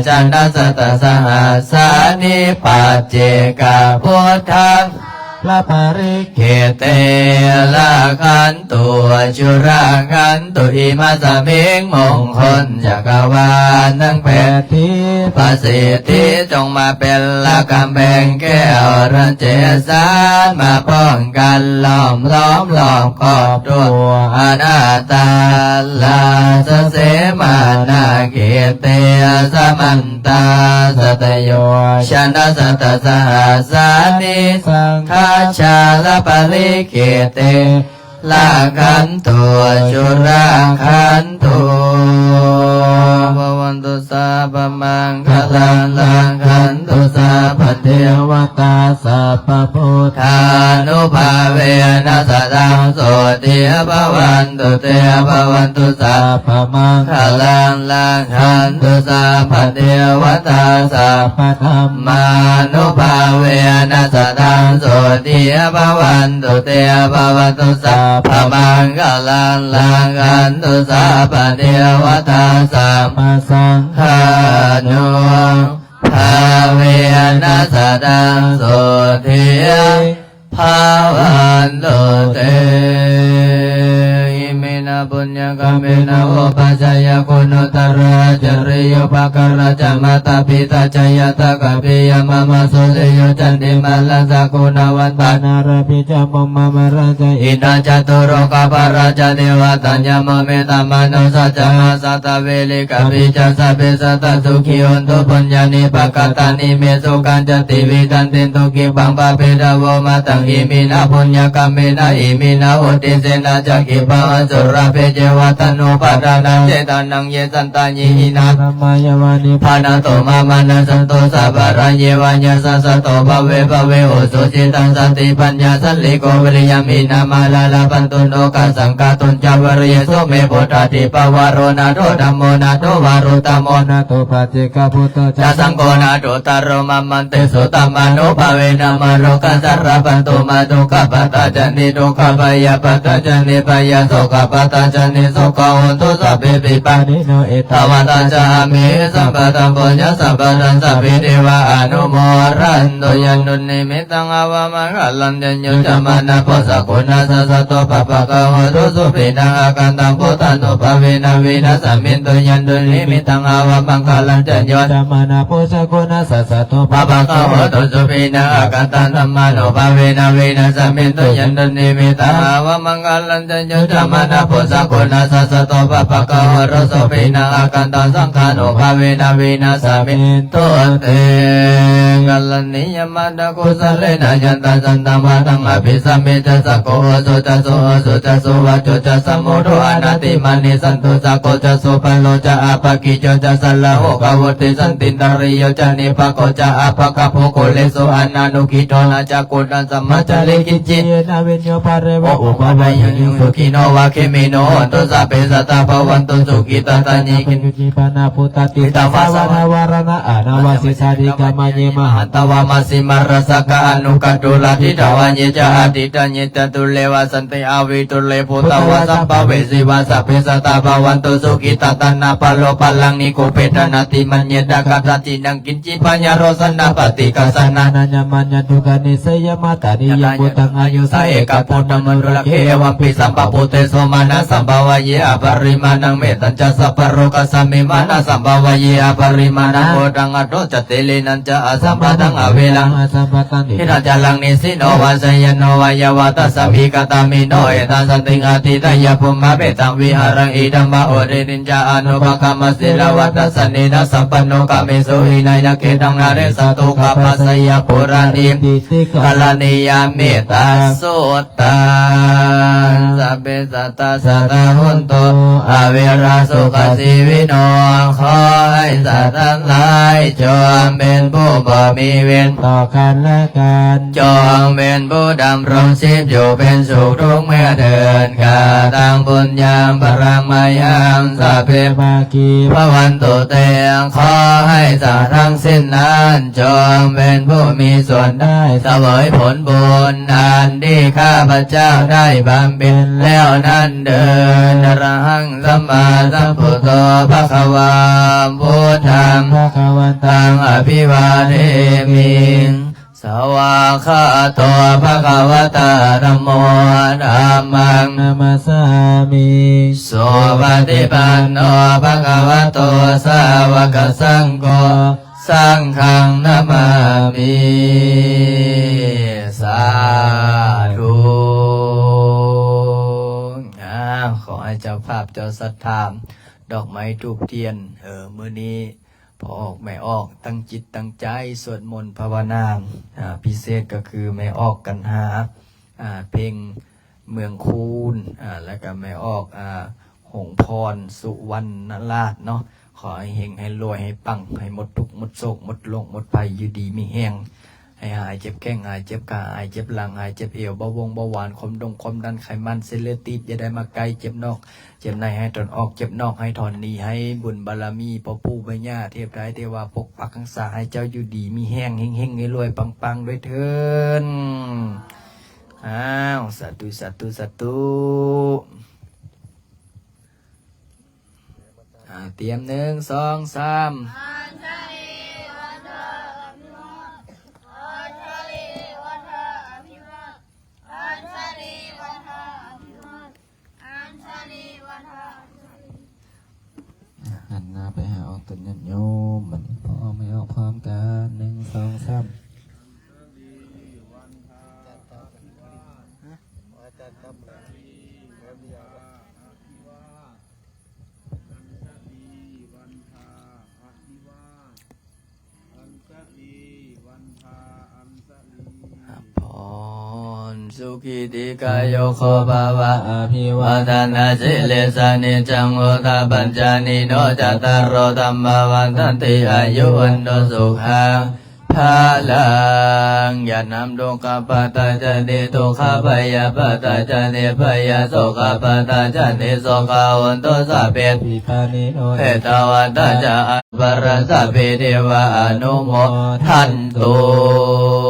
ຊະນະສັດຕະສະຫັດສານິ ປັດເຈກະພຸດທາ ລະປະລິເຂເຕ ລະຂັນຕຸ ຈຸລະຂັນຕຸ ອິມະສະມິງ ມົງຄົນຈັກກະວານ ທັງແປດທິດ ພະສິດທິ ຈົ່ງມາເປັນລະກຳແພງແກ້ວ ທັງເຈັດສານ ມາປ້ອງກັນລ້ອມລ້ອມລອບຂອບຕົວ ອະນາດຕາລາຊະເສມານາເຂເຕ ສະມັນ ຕາສັດຕະໂຍຊະນະສັດຕະສະຫັດສານິ ສັງຄາຊາລະປະລິເຂເຕ ລະຂັນຕຸ ຈຸລະຂັນຕຸ ພະວັນຕຸ ສັບພະມັງຄະລັງ ລັກຂັນຕຸ ສັບພະເທວະຕາ ສັບພະພຸດທານຸພາເວນະ ສະດາໂສຕິພະວັນຕຸ ເຕພະວັນຕຸ ສັບພະມັງຄະລັງ ລັກຂັນຕຸ ສັບພະເທວະຕາ ສັບພະທຳມານຸພາເວນະ ສະດາໂສຕິພະວັນຕຸ ເຕພະວັນຕຸ ສັບພະມັງຄະລັງ ລັກຂັນຕຸ ສັບພະເທວະຕາ ສັບພະສັງຄານຸພາເວນະ ສະດາໂສຕິພະວັນຕຸ ເຕ ອິເມນະ ປຸນຍະກຳເມນະ ໂອປະຊະຍະກຸນຸດຕະຣາ ຈະຣິໂຍປະກາລະ ຈະມາຕາປິຕາ ຈະຍາຕາກະປິຍາ ມາມາສຸລິໂຍ ຈັນຕິມາລະ ສະກຸນະວັນຕາ ນາຣາປິ ຈະ ພົມມະມາລະ ຈະ ອິນທາ ຈະຕຸໂລກາພະລາ ຈະ ເທວະຕາ ຍາມະ ເມຕຕາ ມະນຸສາ ຈະ ອາສາ ຕະເວລິກາປິ ຈະ ສັບເພ ສັດຕາ ສຸຂີ ໂຫນຕຸ ປຸນຍານິ ປະກະຕານິ ເມ ສຸຂັນ ຈະ ຕິວິດຖານຕິ ສຸຂີ ບັງ ພະເພດາ ໂວ ມະຕັງ ອິເມນະ ປຸນຍະກຳເມນະ ອິເມນະ ອຸທິດເສນະ ຈະ ກິບປະວັງ ສຸລາ peceva taṇhupādānachedanaṃ ye santāne hīnā dhammā yāva nibbānato mamaṃ nassantu sambharanti va yasassā. Sato bhave bhave ujucittaṃ satipaññā sallekho viriyamhinā mārā labhantu nokāsaṃ kātuñca viriyesu me. Buddhādhipavaro nātho dhammo nātho varuttamo nātho paccekabuddho ca saṅgho nāthottaro mamaṃ tesottamānubhāvena mārokāsaṃ labhantu mā. Dukkhappattā ca niddukkhā bhayappattā ca nibbhayā sokappattā ca nissokā hontu sabbepi pāṇino. Ettāvatā ca amhehi sambhataṃ puññasampadaṃ sabbe devānumodantu. Yandunnimittaṃ avamaṅgalañca yo cāmanāpo sakuṇassa saddo pāpaggaho dussupinaṃ akantaṃ buddhānubhāvena vināsamentu. Yandunnimittaṃ avamaṅgalañca yo cāmanāpo sakuṇassa saddo pāpaggaho dussupinaṃ akantaṃ dhammānubhāvena vināsamentu. Yandunnimittaṃ avamaṅgalañca yo cāmanāpo sakuṇassa saddo pāpaggaho dussupinaṃ akantaṃ saṅghānubhāvena vināsamentu te. Karaṇīyamatthakusalena yantaṃ santaṃ padaṃ abhisamecca sakko ujū ca suhujū ca suvaco cassa mudu anatimānī. Santussako ca subharo ca appakicco ca sallahukavutti. Santindriyo ca nipako ca appagabbho kulesu ananugiddho. Na ca khuddam samācare kiñci yena viññū pare va upavadeyyuṃ. Sukhino va khemino hontu sabbe sattā bhavantu sukhitattā. Ye keci pāṇabhūtatthi thāvarā va anavasesā dīgharaṃ va ye mahantā va majjhimā rassakā aṇukathūlā diṭṭhā va ye ca adiṭṭhā ye ca dūre vasanti avidūre bhūtā va sambhavesī va sabbe sattā bhavantu sukhitattā. Na paro paraṃ nikubbetha nātimaññetha katthaci naṃ kiñci bhayā rogā sokā piyāvūtā paṭighasaṇā. Āyasmanā dukkhā nissaraṇā matā niyaṃ buddhaṃ āyusā ekaputtamanulāgare. Evampi sabbabhūtesu mānasambhāvaye aparimāṇaṃ. Mettañca sabbalokasmiṃ mānasambhāvaye aparimāṇaṃ. Uddhaṃ adho ca tiriyañca asambādhaṃ averaṃ asapattaṃ. Tiṭṭhañcaraṃ nisinno vā sayāno vā yāvatassa vigatamiddho. Etaṃ satiṃ adhiṭṭheyya brahmametaṃ vihāraṃ idhamāhu. Diṭṭhiñca anupagamma sīlavā dassanena sampanno. Kāmesu vineyya gedhaṃ na hi jātu gabbhaseyyaṃ pūraniṃ. Diṭṭhi karaṇīyā mettasuttaṃ. Sabbe sattā sadā hontu averā sukhajīvino. ຂໍໃຫ້ສັດທັງຫຼາຍຈົ່ງເປັນຜູ້ບໍ່ມີເວນຕໍ່ກັນແລະກັນ, ຈົ່ງເປັນຜູ້ດຳລົງຊີບຢູ່ເປັນສຸກທຸກເມື່ອເທີ້ນ. Kataṃ puññaṃ phalaṃ mayhaṃ sabbe bhāgī bhavantu te. ຂໍໃຫ້ສັດທັງສິ້ນນັ້ນຈົ່ງເປັນຜູ້ມີສ່ວນໄດ້ສະເຫວີຍຜົນບຸນອັນທີ່ຂ້າພະເຈົ້າໄດ້ບຳເພັນແລ້ວນັ້ນເທີ້ນ. Arahaṃ sammāsambuddho bhagavā, buddhaṃ bhagavantaṃ abhivādemi. Svākkhāto bhagavatā dhammo, dhammaṃ namassāmi. Supaṭipanno bhagavato sāvakasaṅgho, saṅghaṃ namāmi. ສາທຸ. ອາ ຂໍໃຫ້ເຈົ້າພາບເຈົ້າສັດທາ ດອກໄມ້ທູບທຽນ ເອີ ມື້ນີ້ ພໍ່ອອກແມ່ອອກຕັ້ງຈິດຕັ້ງໃຈສວດມົນພາວະນາ. ອາ ພິເສດກໍຄືແມ່ອອກກັນຫາ ອາ ເພັງເມືອງຄູນ ອາ ແລ້ວກໍແມ່ອອກ ອາ ຫົງພອນສຸວັນນະລາດເນາະ. ຂໍໃຫ້ເຮັງ ໃຫ້ລວຍ ໃຫ້ປັງ ໃຫ້ໝົດທຸກໝົດໂສກ ໝົດໂລກໝົດໄພ ຢູ່ດີມີແຮງ ໃຫ້ຫາຍເຈັບແຂ້ງ ຫາຍເຈັບຂາ ຫາຍເຈັບຫຼັງ ຫາຍເຈັບເອວ ເບົາວົງເບົາຫວານ ຄວາມດົງຄວາມດັນ ໄຂມັນ ເສັ້ນເລືອດຕີບ ຢ່າໄດ້ມາໃກ້ ເຈັບນອກ ເຈັບໃນໃຫ້ຖອນອອກ ເຈັບນອກໃຫ້ຖອນໜີ ໃຫ້ບຸນບາລະມີພໍ່ປູ່ແມ່ຍ່າ ເທບໄທເທວາປົກປັກຮັກສາ ໃຫ້ເຈົ້າຢູ່ດີມີແຮງ ເຮັງໆ ລວຍໆ ປັງໆ ດ້ວຍເທີ້ນ. ອ້າວ ສາທຸ ສາທຸ ສາທຸ. ອາ ຕຽມ ໜຶ່ງ ສອງ ສາມ. ອາ ຫັນໜ້າໄປຫາອອກຕົນຍາດໂຍມ ບັດນີ້ ພໍ່ອອກແມ່ອອກພ້ອມກັນ ໜຶ່ງ ສອງ ສາມ. ຮັບພອນ ສຸຂີ ດີກາຍຸໂກ ພະວະ ອະພິວາທະນະສີລິສະ ນິຈຈັງ ວຸດທາ ປັດຈາຍິໂນ ຈັດຕາໂລ ທຳມາ ວັດທັນຕິ ອາຍຸ ວັນໂນ ສຸຂັງ ພະລັງ ຢ່ານຳທຸກຂະ ປັດຕາ ຈະນິທຸກຂະ ໄພຍາ ປັດຕາ ຈະນິໄພຍາ ໂສກະ ປັດຕາ ຈະນິໂສກະ ໂຫນຕຸ ສັບເພ ເພຕະວັດຕາ ຈະ ອະ ປະຣະ ສັບເພ ເທວາ ອະນຸໂມທັນຕຸ